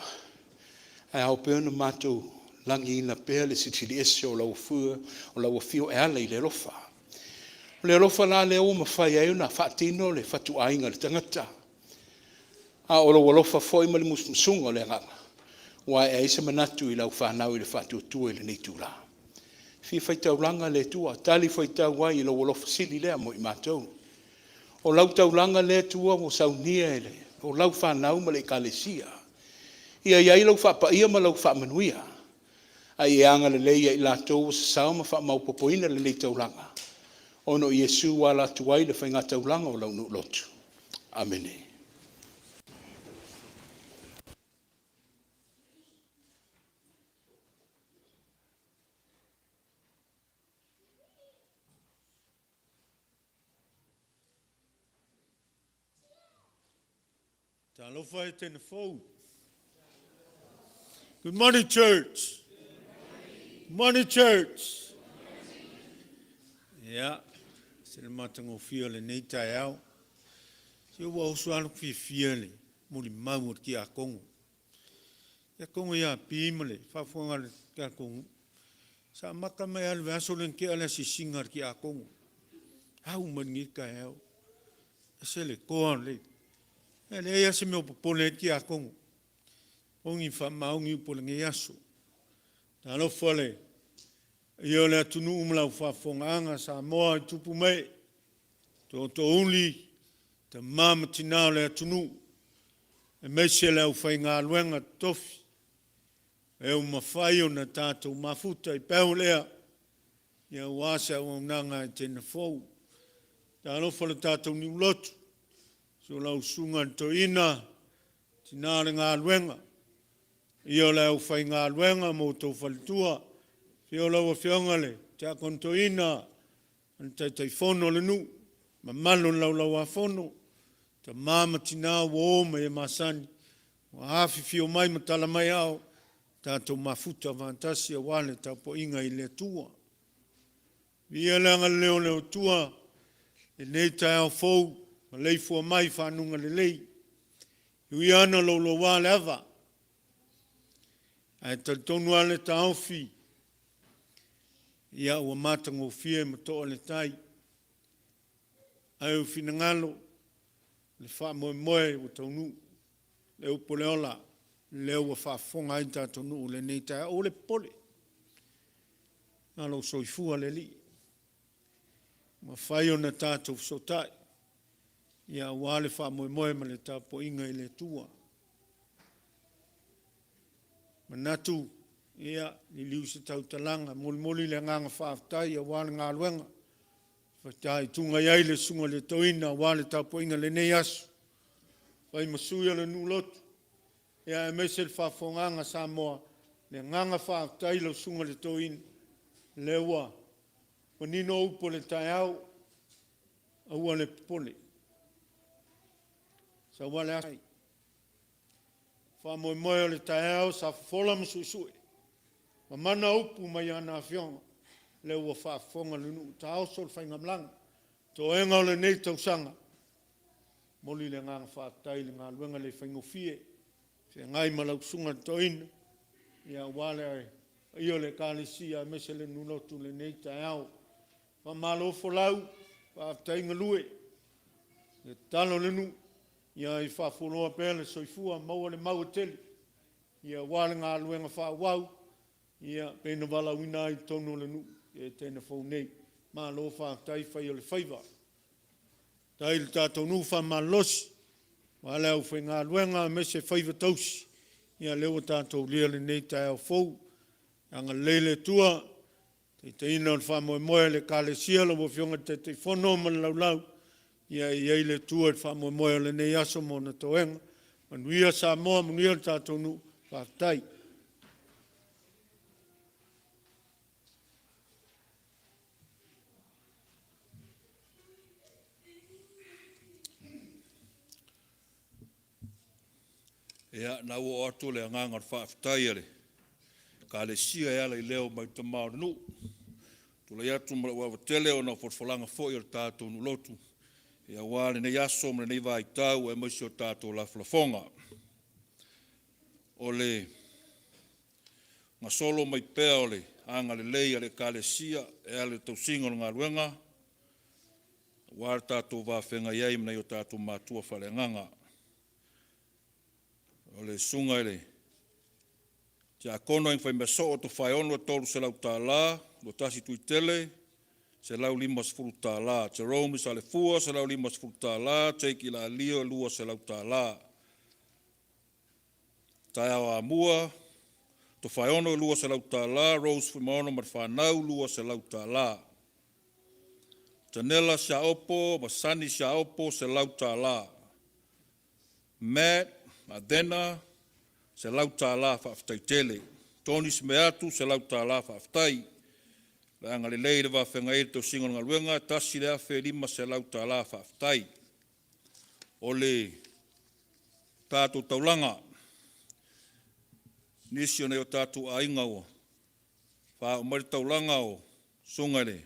ae ao pea ona matou lagiina pea le Silisili Ese o lau afio e ala i le alofa. O le alofa la lea ua mafai ai ona faatino le fatuaiga i le tagata. A o lou alofa foi ma le musumusuga o le Agaga ua ae ai se manatu i lau fanau i le faatuatua i lenei itula. E fia faitaulaga le Atua, talifuaitau ai i lou alofa sili lea mo i matou. O lau taulaga lea Tua ua saunia e lau fanau ma le Ekalesia, ia i ai lou faapaia ma lau faamanuia, a ia e agalelei ia i latou ua sasao ma faamaopoopoina lenei taulaga, ona o Iesu ua ala atu ai le faigataulaga o lau nuu lotu. Amene. Talofa Etena fou. Good morning, church. Good morning, church. Ia, se le matagofie o lenei taeao. Se ua oso lava lou fiafia i le molimau a le tiakono. Tiakono ia Api ma le faafofoga a le tatou nuu, sa amata mai lava i le vaiaso lea na tea le asiasiga a le tiakono, au mai lenei taeao. E ese le toa o le… E leai lava se mea o popole ai le tiakono, e moni ma faamaoni upu o lenei aso. Talofa i le paia o le atunuu ma lau faafofogaaga Samoa i tupu ma ee, tootoouli, tama ma tina o le atunuu, aemaise le aufaigaluega totofi e ua mafai ona tatou mafuta i peau o le ea aua se auaunaga a Etena fou. Talofa i le tatou nuu lotu, susu lau Susuga i le Toeaina, tina o le galuega, paia o le aufaigaluega ma outou faletua, afio lau Afioga i le Tiakono Toeaina ma le Taitaifono o le nuu, mamalu o le Laulau-a-Fono, tama ma tina, uo ma e masani ua afifio mai ma tala mai aao, tatou mafuta faatasi aua le tapuaiga i le Atua. Viia le agalelei o le Atua i lenei taeao fou ua maleifua mai i faguga lelei. E ui lava ina louloua le ava, ae talitonu lava le taofi, ia ua matagofie ma toa le tai. Ae o finagalo, le faamoemoe ua taunuu, le upu o le ola, lea ua faafofoga ai le tatou nuu i lenei taeao. Aua le popole, na o lou soifua le Alii, ua mafai ona tatou fesootai aua le faamoemoe ma le tapuaiga i le Atua. E manatu, ia, liliu se tautalaga, e molimoli le agaga faafetai aua le galuega ua fitaituga i ai le Susuga i le Toeaina aua le tapuaiga i lenei aso, e fai ma sui o le nuu lotu, aemaise le faafofogaaga a Samoa. Le agaga faafetai i lau Susuga i le Toeaina, lea ua manino upu o le taeao, aua le popole, sau lava le aso, faamoemoe o le taeao sa fofola ma suesue, mamana upu mai ana afioga, lea ua faafofoga le nuu, taoso le faigamalaga, toega o lenei tausaga. E momoli le agaga faafetai i le galuega le faigofie, feagai ma lau Susuga i le Toeaina, aua le paia o le Ekalesia aemaise le nuu lotu i lenei taeao. Faamalo folau, faafetai galue. O le tatalo a le nuu, ia e faafualoa pea le soifua maua le mau e tele aua le galuega faaauau e pei ona valaauina ai i totonu o le nuu i Etena fou nei. Malo faafetai fai o le faiva. Faafetai i le tatou nuu faamalolosi aua le aufaigaluega aemaise faiva tausi, ia lea ua tatou aulia lenei taeao fou. Ia agalelei le Atua i le taitaiina o le faamoemoe o le Ekalesia, lau Afioga i le Taitaifono ma le Laulau, ia i ai le Atua i le faamoemoe o lenei aso ma ona toega. Manuia Samoa, manuia le tatou nuu, faafetai. Ia, lena ua oo atu le agaga o le faafetai a le Ekalesia e ala i leo mai tama o le nuu. Tulai atu ma lou ava tele ona o folafolaga foi a le tatou nuu lotu aua lenei aso ma lenei vaitau aemaise o tatou lafolafoga. O le gasolo mai pea o le agalelei a le Ekalesia e ala i le tausiga o le galuega aua le tatou va feagai ai ma nai o tatou matua faaleagaga. O le susuga i le Tiakono Aiga Soo Tofaeono e $300, Luatasi Tuitele $150, Jerome Salefua $150, Jake Ilalio $200. Taeao Amua Tofaeono $200, Rose Fuimaono ma le fanau $200. Tanela Siaopo ma Sonny Siaopo $100. Matt Adena $100. Faafetai tele. Tony Semeatu $100 faafetai. Le agalelei i le va feagai ai le tausiga o le galuega, $1,500 faafetai. O le tatou taulaga, nisi o nai o tatou aiga ua faaoo mai le taulaga o le susuga i le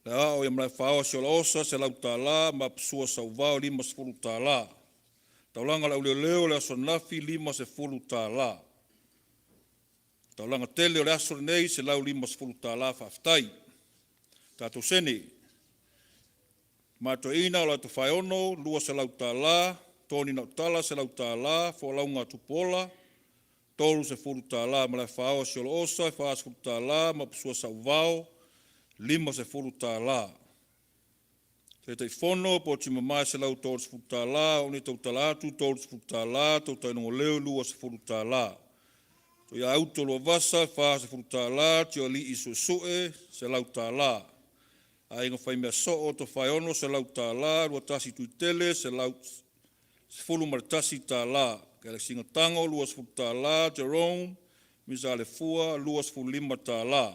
Aoao ia Malaefaoa Siolaosa $100, Mapusua Sauvao $50. Taulaga a le Au Leoleo i le aso ananafi, $50. Taulaga tele o le aso lenei, $150 faafetai. Tatou sene, Tama Toeaina Aloaia Tofaeono $200, Tony Nautala $100, Folauga Tupuola $30, Malaefaoa Siolaosa $40, Maposua Sauvao $50. Taitaifono Po Mamae $130, Auni Tautala atu $30, Tautailogoleo $20, Tuiauto Luavasa $40, Tiolii Suesue $100, Aiga Faimeasoo Tofaeono $100, Luatasi Tuitele $11, Kilesina Tago $20, Jerome Misa Alefua $25,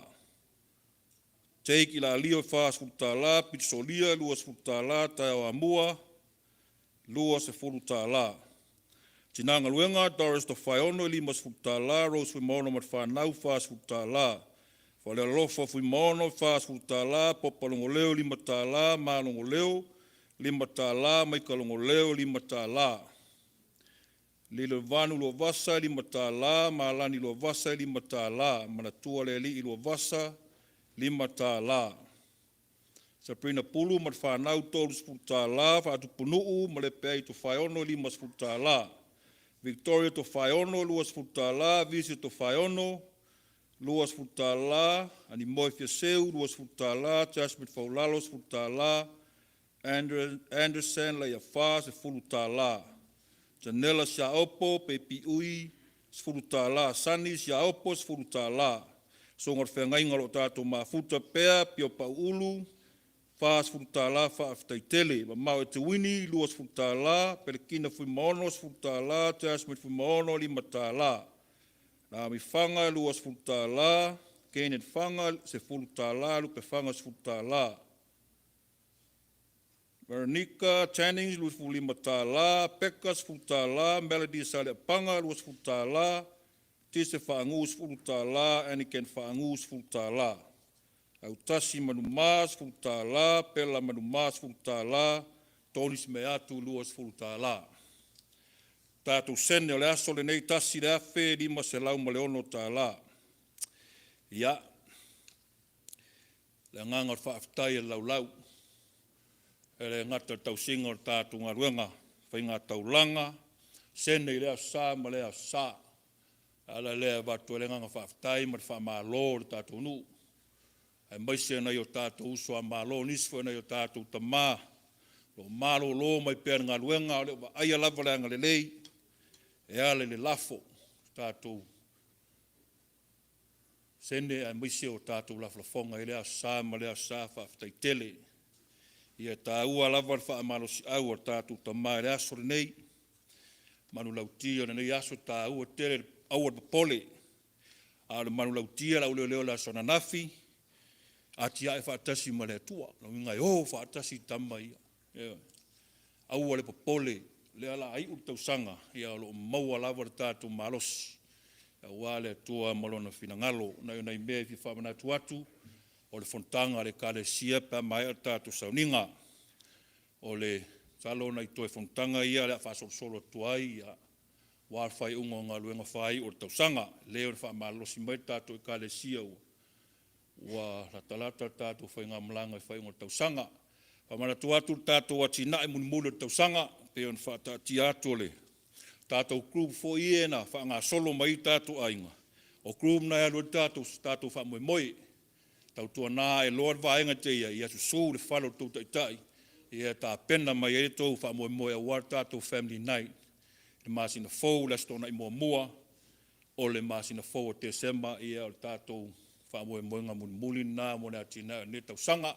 Jake Ilalio $40, Pita Solia $20, Taeao Amua $20. Tina Galuega Doris Tofaeono e $50, Rose Fuimaono ma le fanau e $40, Falealofa Fuimaono $40, Popa Logoleo $5, Ma Logoleo $5, Maika Logoleo $5, Lilevanu Luavasa $5, Malani Luavasa $5, Manatua Lealii Luavasa $5. Sabrina Pulu ma le fanau $30, Faatupunuu Malepeai Tofaeono $50, Victoria Tofaeono $20, Visio Tofaeono $20, Animoe Fiaseu $20, Jasmine Faulalo $10, Anderson Leiafa $10, Janela Siaopo Peipi Ui $10, Sunny Siaopo $10. Susuga i le Feagaiga o lo o tatou mafuta pea, Pio Pauulu $40, faafetai tele. Mamao Etuini $20, Pelekina Fuimaono $10, Jasmine Fuimaono $5, Naomi Faga $20, Kenneth Faga $10, Lupe Faga $10. Veronica Channings $25, Peka $10, Melody Saleapaga $20, Tise Faagu $10, Anakin Faagu $10, Autasi Manuma $10, Pela Manuma $10, Tony Semeatu $20. Tatou sene o le aso lenei, $1,506. Ia, le agaga o le faafetai e laulau, e le gata i le tausiga o le tatou galuega, faiga taulaga, sene i lea Aso Sa ma lea Aso Sa. O le ala lea e avatu ai le agaga faafetai ma le faamalo i le tatou nuu, aemaise nai o tatou uso a Malo, nisi foi o nai o tatou tama o lo o malolo mai pea i le galuega, a o le o vaaia lava le agalelei e ala i le lafo o tatou sene aemaise o tatou lafolafoga i lea Aso Sa ma lea Aso Sa. Faafetai tele. Ia, e taua lava le faamalosiau a le tatou tama i le aso lenei, manulauti o lenei aso e taua tele, aua le popole. A o le manulauti a le auleoleo i le aso ananafi, atiae faatasi ma le Atua. O lona uiga e o faatasi tama ia. Ioe. Aua le popole, o lea o le a iu le tausaga, a o lo o maua lava le tatou malosi aua le Atua ma Lona finagalo. Na o nai mea e fia faamanatu atu, o le fonotaga a le Ekalesia pe a maea le tatou sauniga. O le masalo o nai toe fonotaga ia o le a faasolosolo atu ai aua le faaiuga o galuega faaiu o le tausaga. Lea ua faamalolosi mai le tatou Ekalesia ua latalata le tatou faigamalaga i le faaiuga o le tausaga. Faamanatu atu le tatou atinae mulimuli o le tausaga e pei ona faataatia atu o le Tatou group foi ia na faagasolo mai ai tatou aiga, o group na e alu ai le tatou, tatou faamoemoe. Tautuana a e iloa le vaega e te i ai, ia susu i le fale o le tou taitai, ia tapena mai ai le tou faamoemoe aua le tatou family night i le masina fou, le Aso Toonai muamua o le masina fou o Tesema, ia o le tatou faamoemoega mulimuli lena mo le atinae o lenei tausaga.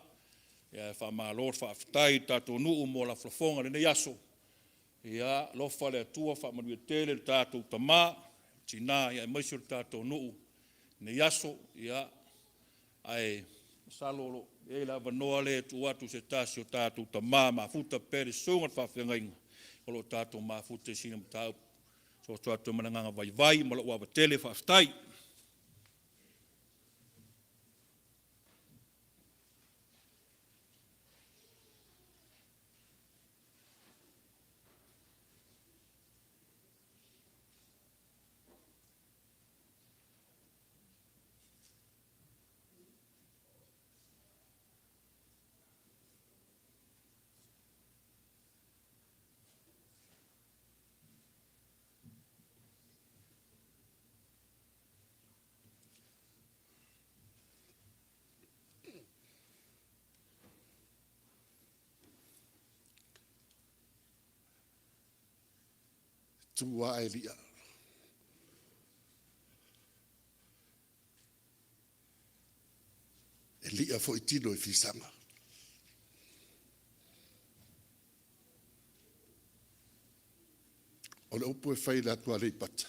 Ia ae faamalo faafetai i le tatou nuu mo lafolafoga i lenei aso. Ia alofa le Atua faamanuia tele i le tatou tama, tina, aemaise o le tatou nuu i lenei aso. Ia, ae masalo o lo o i ai le avanoa lea e tuu atu i se tasi o tatou tama mafuta pea le susuga i le faafeagaiga o lo o tatou mafuta i sina mataupu. E soso atu ai ma le agaga vaivai ma lou ava tele. Faafetai. Tu lava ae li'a, e li'a foi tino i fisaga. O le upu e fai i le atu Aleipata,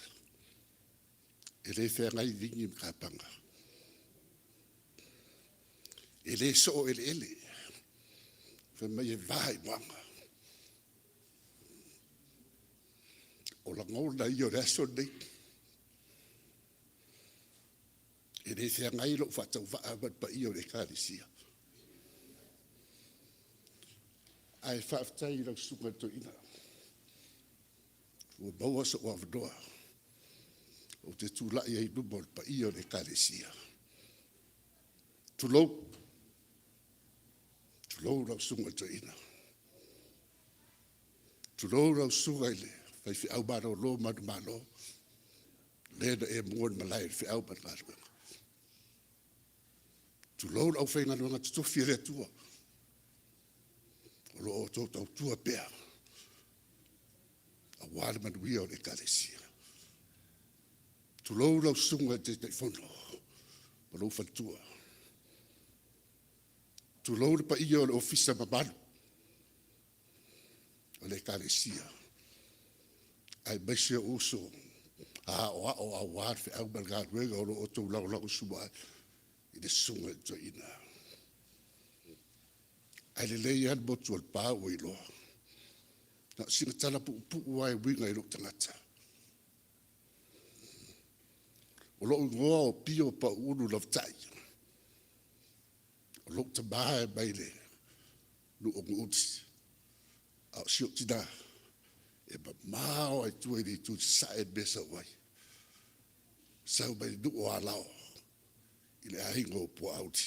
e le feagai ligi ma kapaga, e le soo eleele, fai mai e va i moana. O lagona ia o le aso lenei. E le feagai lou faatauvaa ma le paia o le Ekalesia. Ae faafetai i lau Susuga i le Toeaina ua maua sou avanoa ou te tulai ai i luma o le paia o le Ekalesia. Tulou, tulou lau Susuga i le Toeaina, tulou lau Susuga i le faifeau malolo manumalo, le na e mua i le malae i le feau ma le galuega. Tulou le aufaigaluega totofi a le Atua o lo o outou tautua pea aua le manuia o le Ekalesia. Tulou lau Susuga i le Taitaifono ma lou faletua. Tulou le paia o le Ofisa mamalu o le Ekalesia, aemaise ou uso aoao aua le feau ma le galuega o lo o outou lagolagosua ai i le susuga i le toeaina. Ae lelei lava le motu o Lepa ua iloa. Na o sina tala puupuu lava e uiga i lou tagata. O lou igoa o Pio Pauulu Lavatai. O lou tama e mai le nuu o Nuuti, a o si ou tina e mamao lava i tua i le itu i sasae le mea e sau ai, sau mai le nuu o Alao i le aiga o Puaauli.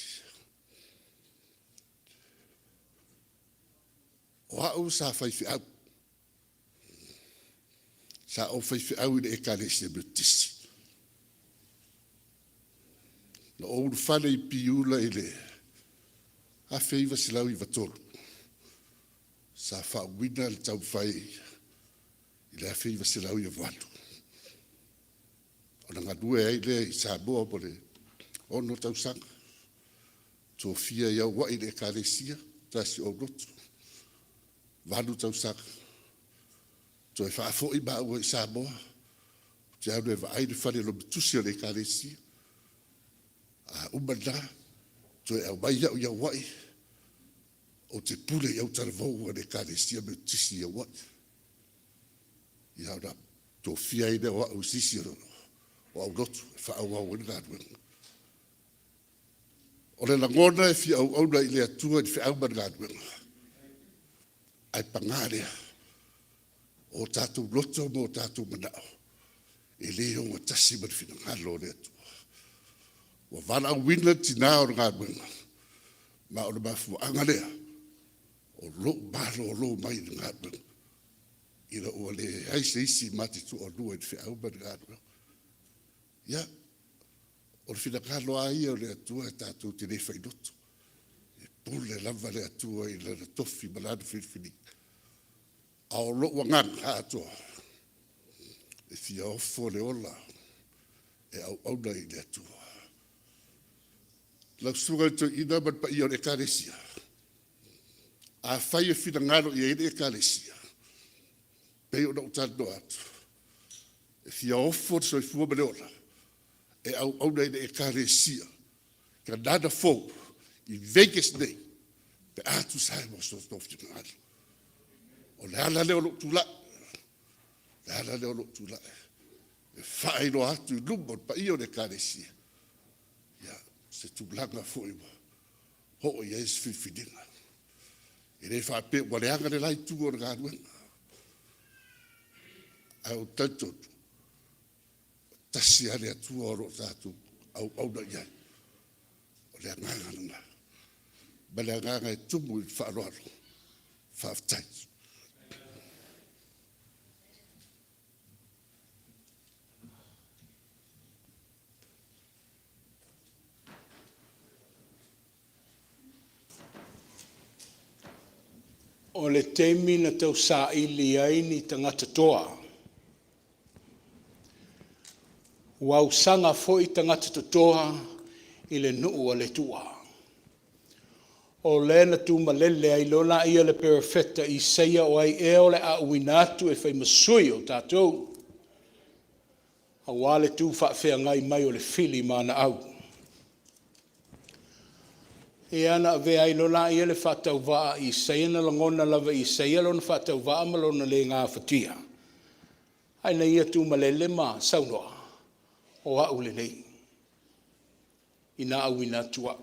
O au sa faifeau, sa ou faifeau i le Ekalesia Metotisi. Na ou ulufale i Piula i le 1993, sa faauuina le taumafai i le 1998, ona galue ai lea i Samoa mo le 6 tausaga, tofia ai e auai i le Ekalesia se tasi o aulotu, 8 tausaga. Toe faafoi maua i Samoa ou te alu e vaai le fale logotusi o le Ekalesia. A uma lena, toe aumai au i Auai ou te pule i autalavou a le Ekalesia Metotisi i Auai, ia ona tofia ai lea o au e se isi o aulotu e faaauau ai le galuega. O le lagona e fia auauna i le Atua i le feau ma le galuega, ae paga lea, o tatou loto ma o tatou manao e le ogatasi ma le finagalo o le Atua. Ua valaauina le tina o le galuega, ma o le mafuaaga lea o lou malolo mai le galuega. Ina ua leai se isi ma te toalua i le feau ma le galuega. Ia, o le finagalo lava ia o le Atua e tatou te le failoto, e pule lava le Atua i Lana tofi ma Lana filifiliga. A o lou agaga atoa, e fia ofo le ola e auauna i le Atua. Lau Susuga i le Toeaina ma le paia o le Ekalesia, afai e finagalo i ai le Ekalesia, e pei ona ou talanoa atu, e fia ofo le soifua ma le ola e auauna i le Ekalesia Gagana fou i Vegas nei pe a tusa ai ma so outou finagalo. O le ala lea o lou tulai, o le ala lea o lou tulai, e faailoa atu i luma o le paia o le Ekalesia se tulaga foi ua oo i ai se filifiliga. E le faapea ua leaga le la itu o le galuega, ae ou te talitonu, e tasi lava le Atua o lo o tatou auauna i ai, o le agaga lena. Ma le agaga e tumu i le faaaloalo. Faafetai. O le taimi na tausaili ai ni tagata toa, ua ausaga foi tagata totoa i le nuu a le Atua. O lea na tumalele ai loa lea le Perofeta Isaia, o ai ea o le a auina atu e fai ma sui o tatou, aua le tu faafeagai mai o le fili ma ana au. Ia na avea ai loa lea le faatauvaa a Isaia, na lagona lava e Isaia lona faatauvaa ma lona le gafatia, ae na ia tumalele ma saunoa, “O au lenei, ina auina atu au.”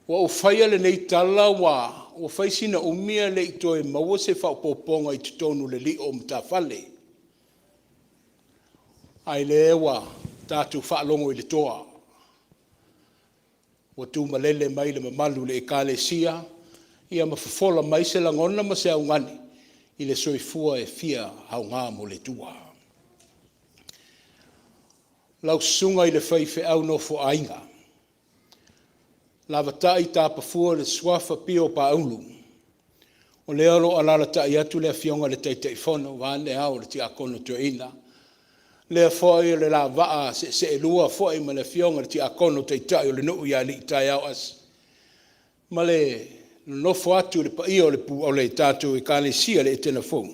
Ua ou faia lenei tala ua fai sina umi ae le i toe maua se faaopoopoga i totonu o le lio o matafale, ae lea ua tatou faalogo i le toa, ua tumalele mai le mamalu i le Ekalesia ma fofola mai se lagona ma se augani i le soifua e fia aoga mo le Atua. Lau Susuga i le Faifeau Nofoaaiga, alaalatai Tapa le Suafa Pio Paulu, o lea o lo o alaalatai atu le Afioga i le Taitaifono vaeane ao o le Tiakono Toeaina, lea foi o le la vaa seeseelua foi ma le Afioga i le Tiakono Taitai o le nuu ia Alii Taeao Asi, ma le nonofo atu i le paia o le tatou Ekalesia i le Etena Fou,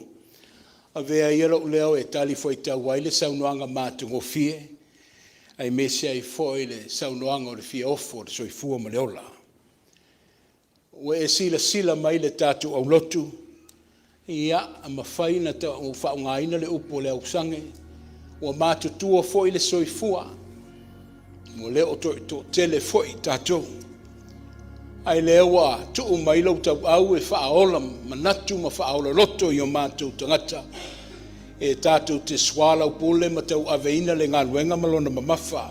avea ia lou leo e talifuaitau ai le saunoaga matagofie aemaise ai foi le saunoaga o le fia ofo o le soifua ma le ola. Ua e silasila mai i le tatou aulotu, ia, e mafai ona faaaogaina le upu o le ausage, ua matutua foi le soifua, ua le o toe toatele foi i tatou, a o lea ua tuu mai lou tauau e faaola manatu ma faaola loto i o matou tagata e tatou te soalaupule ma tauaveina le galuega ma lona mamafa.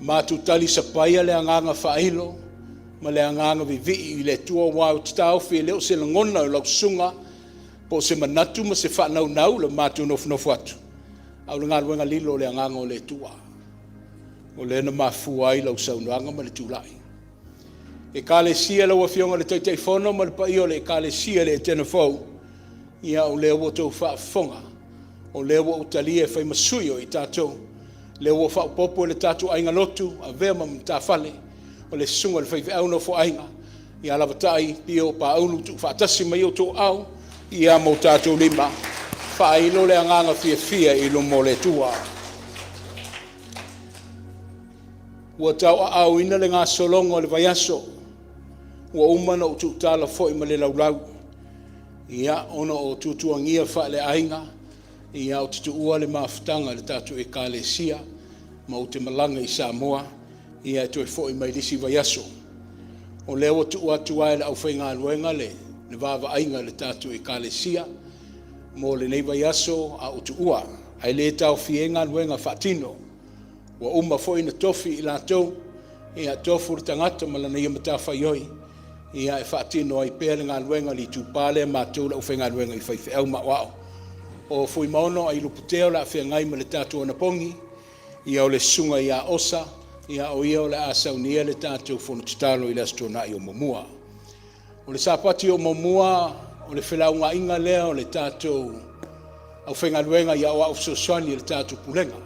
Matou talisapaia le agaga faailo ma le agaga vivii i le Atua, aua ou te taofi e le o se lagona o lau susuga po o se manatu ma se faanaunau i le matou nofonofo atu, a o le galuega lilo a le Agaga o le Atua, o lea na mafua ai lau saunoaga ma le tulai. Ekalesia, lau Afioga i le Taitaifono ma le paia o le Ekalesia i le Etena Fou, ia o lea ua outou faafofoga, o lea ua ou talia e fai ma sui o i tatou, o lea ua faaopoopo i le tatou aiga lotu, avea ma matafale o le Susuga i le Faifeau Nofoaaiga, ia alaalatai Pio Paulu, tuufaatasi mai outou aao ma o tatou lima, faailo le agaga fiafia i luma o le Atua. Ua tauaaoina le gasologa o le vaiaso, ua uma ona ou tuutala foi ma le laulau, ia, ona o tuatuagia faaleaiga, ou te tuua le mafutaga i le tatou Ekalesia ma ou te malaga i Samoa e toe foi mai i le isi vaiaso. O lea ua tuu atu lava i le aufaigaluega le vaavaaiga i le tatou Ekalesia mo lenei vaiaso a o tuua, ae le taofia ai galuega faatino. Ua uma foi ona tofi i latou, ia tofu le tagata ma lana ia matafaioi Ia, e faatino ai pea le galuega a le itupa lea a matou le aufaigaluega i faifeau ma aoao. O Fuimaono Ailuputea o le a feagai ma le tatou anapogi, ia o le susuga ia Osa, ia o ia o le a saunia le tatou fono tatalo i le Aso Toonai o muamua. O le Sapati o muamua, o le felaugaaiga lea o le tatou aufaigaluega i aoao fesoasoani a le tatou Pulega.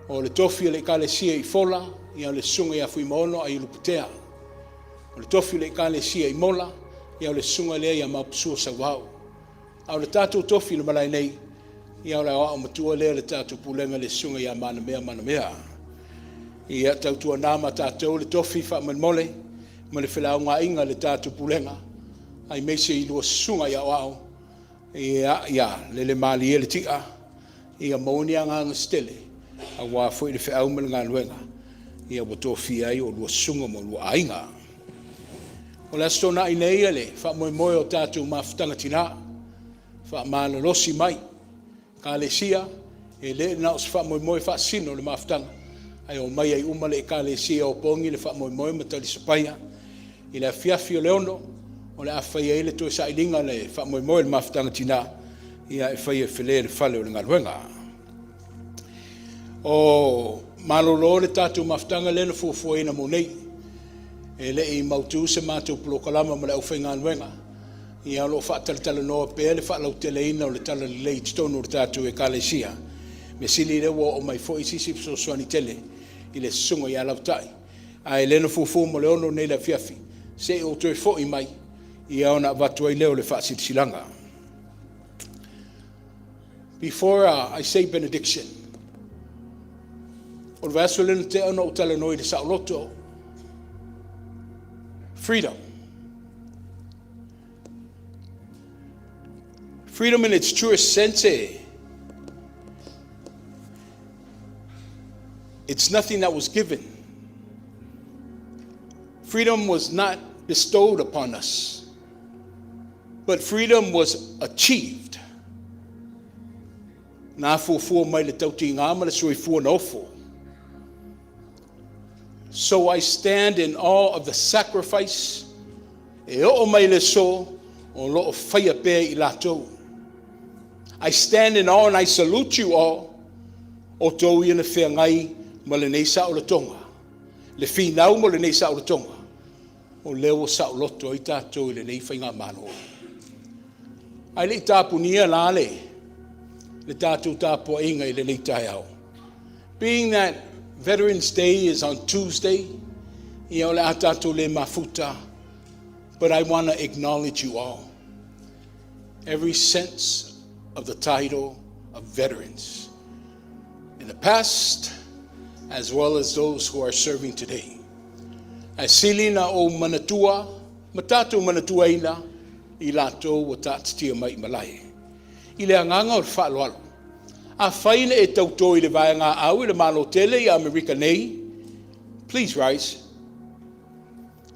O le tofi o le Ekalesia i Fola, ia o le susuga ia Fuimaono Aiuluputea. O le tofi o le Ekalesia i Mola, ia o le susuga lea ia Maoposua Sauao. A o le tatou tofi i le malae nei, ia o le aoao matua lea o le tatou pulega le susuga ia Manamea Manamea. Ia tautuana ma tatou le tofi faamolemole ma le felaugaaiga a le tatou pulega aemaise i lua susuga i aoao, ia lele malie le ti'a, ia maua ni agaga se tele aua foi le feau ma le galuega ua tofia ai oulua susuga ma oulua aiga. O le Aso Toonai nei le faamoemoe o tatou mafutaga tina, faamalolosi mai Ekalesia, e le na o se faamoemoe e faasino le mafutaga, ae omai ai uma le Ekalesia e opogi le faamoemoe ma talisapaia i le afiafi o le 6:00 o le a fai ai le toe sailiga o le faamoemoe o le mafutaga tina, e fai e felē le fale o le galuega. O malolo le tatou mafutaga lea na fuafuaina mo nei. E le i mautu se matou polokalama ma le aufaigaluega, ia o lo o faatalatalanoa pea le faalauteleina o le talalelei i totonu o le tatou Ekalesia. Mea sili o lea ua oo mai foi se isi fesoasoani tele i le susuga ia Lauta'i, a o lea na fuafua mo le 6:00 nei i le afiafi, se i ou toe foi mai ona avatu ai lea o le faasilasilaga. Before I say benediction, o le vaiaso lea na tea na ou talanoa i le saoloto, freedom. Freedom in its truest sense, it's nothing that was given. Freedom was not bestowed upon us, but freedom was achieved. Na afuafua mai le tautiga ma le soifua na ofo. So I stand in awe of the sacrifice e oo mai le aso o lo o faia pea i latou. I stand in awe and I salute you all, o outou ia na feagai ma lenei saolotoga, le finau mo lenei saolotoga, o lea ua saoloto ai tatou i lenei faigamalo. Ae le i tapunia la le tatou tapuaiga i lenei taeao. Being that Veterans Day is on Tuesday, ia o le a tatou le mafuta, but I want to acknowledge you all. Every sense of the title of veterans in the past, as well as those who are serving today. Ae sili na ou manatua, ma tatou manatuaina, i latou ua taatitia mai i malae. I le agaga o le faaaloalo, afai na e tauto i le vaega au i le Malo tele i Amerika nei, please rise,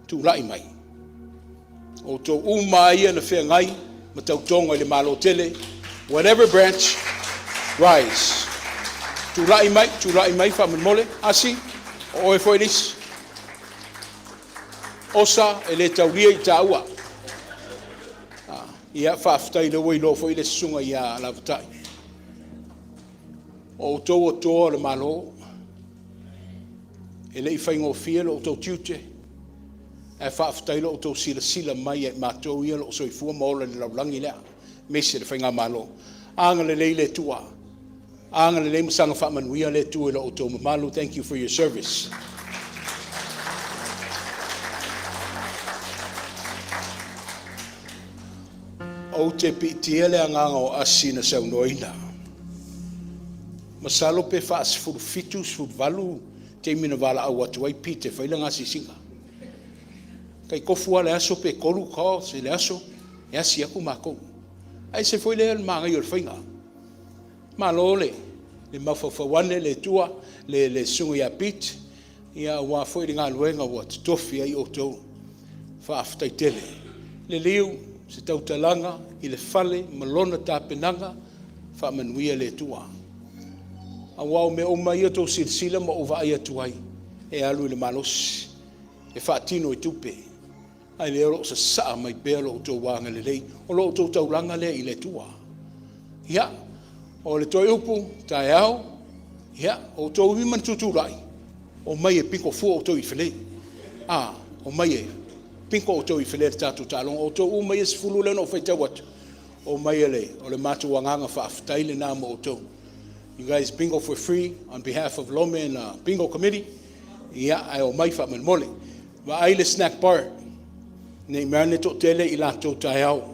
tulai mai. O outou uma ia na feagai ma tautoga i le Malo tele, whatever branch, rise. Tulai mai, tulai mai faamolemole. Asi, o oe foi lisi. Osa e le taulia i tāua. Ia, faafetai o lea ua iloa foi le susuga ia Lavatai. O outou o toa o le Malo, e le i faigofie lo outou tiute, ae faafetai lo outou silasila mai ia i matou ia o lo o soifua ma ola i le lalolagi lea, aemaise le faigamalo. Agalelei le Atua, agalelei ma saga faamanuia le Atua i lo outou mamalu. Thank you for your service. Ou te piitia le agaga o Asi na saunoaina. Masalo pe faa-17, 18 taimi na valaau atu ai Pete e fai lana asiasiga. Tai tofu lava le aso pe tolu calls i le aso e asi atu matou. Ae ese foi le manaia o le faiga. Malo le mafaufau ane le Atua, le susuga ia Pete, aua foi le galuega ua totofi ai outou. Faafetai tele. Liliu, se tautalaga i le fale ma lona tapenaga, faamanuia le Atua. Aua o mea uma ia ua outou silasila ma ou vaai atu ai, e alu i le malosi, e faatino i tupe. Ae lea o lo o sasaa mai pea lo outou agalelei, o lo outou taulaga lea i le Atua. Ia, o le toe upu, taeao, ia, o outou ia ma ni tutulai, omai e bingo fua outou i le fale, a, omai e bingo outou i le fale i le tatou taaloga. O outou uma ia e 10 lea na ou faitau atu, omai o le matou agaga faafetai lena mo outou. You guys bingo for free on behalf of Lome and Bingo Committee. Ia, ae omai faamolemole. Vaai le snack bar, ne i meaane toatele i latou taeao.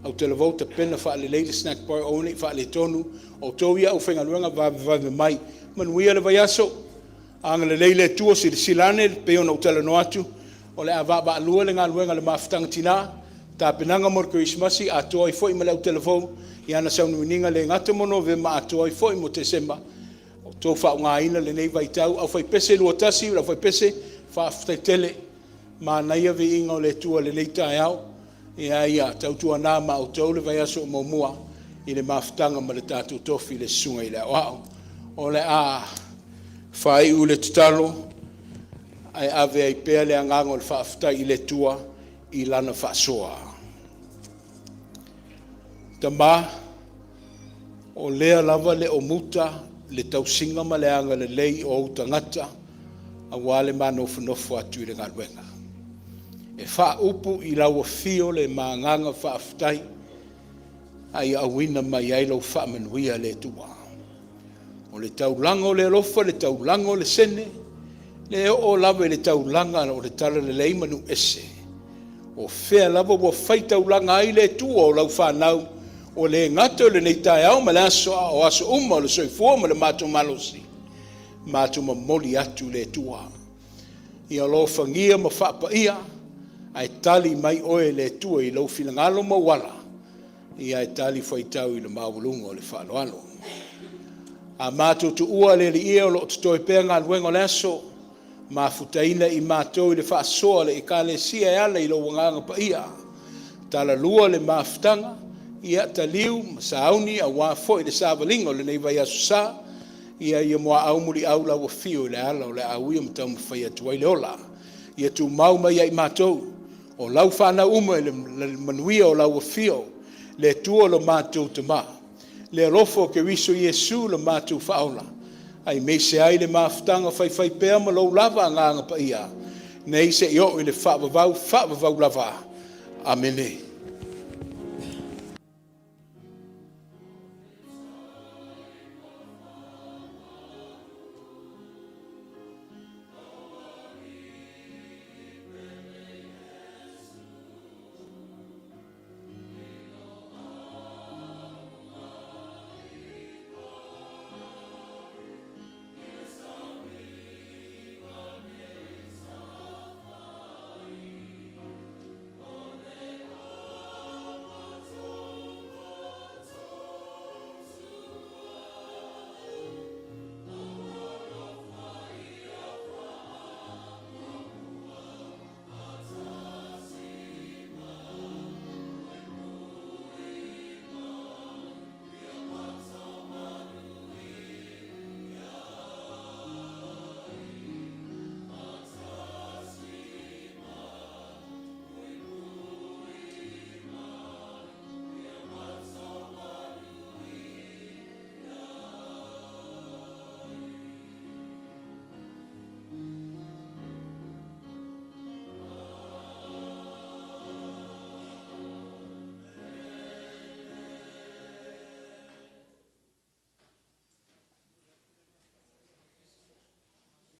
Autalavou tapena faalelei le snack bar aua ne i faaletonu. O outou ia le aufaigaluega vavevave mai. Manuia le vaiaso, agalelei le Atua, silasila ane pei ona ou talanoa atu, o le a vaavaalua le galuega a le Mafutaga Tina, tapenaga mo le Kerisimasi atoa ai foi ma le autalavou i ana sauniuniga e le gata mo Novema atoa ai foi ma Tesema. Outou faaaogaina lenei vaitau. Aufaipese 21, le aufaipese, faafetai tele, manaia viiga o le Atua i lenei taeao. Ae ia tautuana ma outou le vaiaso o muamua i le mafutaga ma le tatou tofi i le Susuga i le Aoao. O le a faaiu le tatalo ae ave ai pea le agaga o le faafetai i le Atua i Lana faasoa. Tama, o lea lava e le o muta le tausiga ma le agalelei o ou tagata aua le ma nofonofo atu i le galuega. E faaupu i lau afio le ma agaga faafetai, a ia auina mai ai lau faamanuia le Atua. O le taulaga o le alofa, le taulaga o le sene, e oo lava i le taulaga o le talalelei ma nuu ese, o fea lava ua faitaulaga ai le Atua o lau fanau, ua le gata i lenei taeao ma le aso, a o aso uma o le soifua ma le matou malosi, matou momoli atu i le Atua. Ia alofagia ma faapaia, ae tali mai oe le Atua i lou finagalo ma ou ala, ae talifuaitau i le maualuga o le faaaloalo. A matou tuua le Alii e, o lo o totoe pea galuega o le aso, mafutaina i matou i le faasoa a le Ekalesia e ala i lou Agaga Paia. Talalua le mafutaga, ia taliu ma sauni aua foi le savaliga o lenei vaiaso sa, ia muaau muliau lau afio i le ala o le a uia ma taumafai atu ai le ola. Ia tumau mai ia i matou, o lau fanau uma i le manuia o lau afio, le Atua lo matou Tama, le alofa o Keriso Iesu lo matou Faaola, aemaise ai le mafutaga faifaipea ma lou lava Agaga Paia, nei seia oo i le faavavau, faavavau lava. Amene.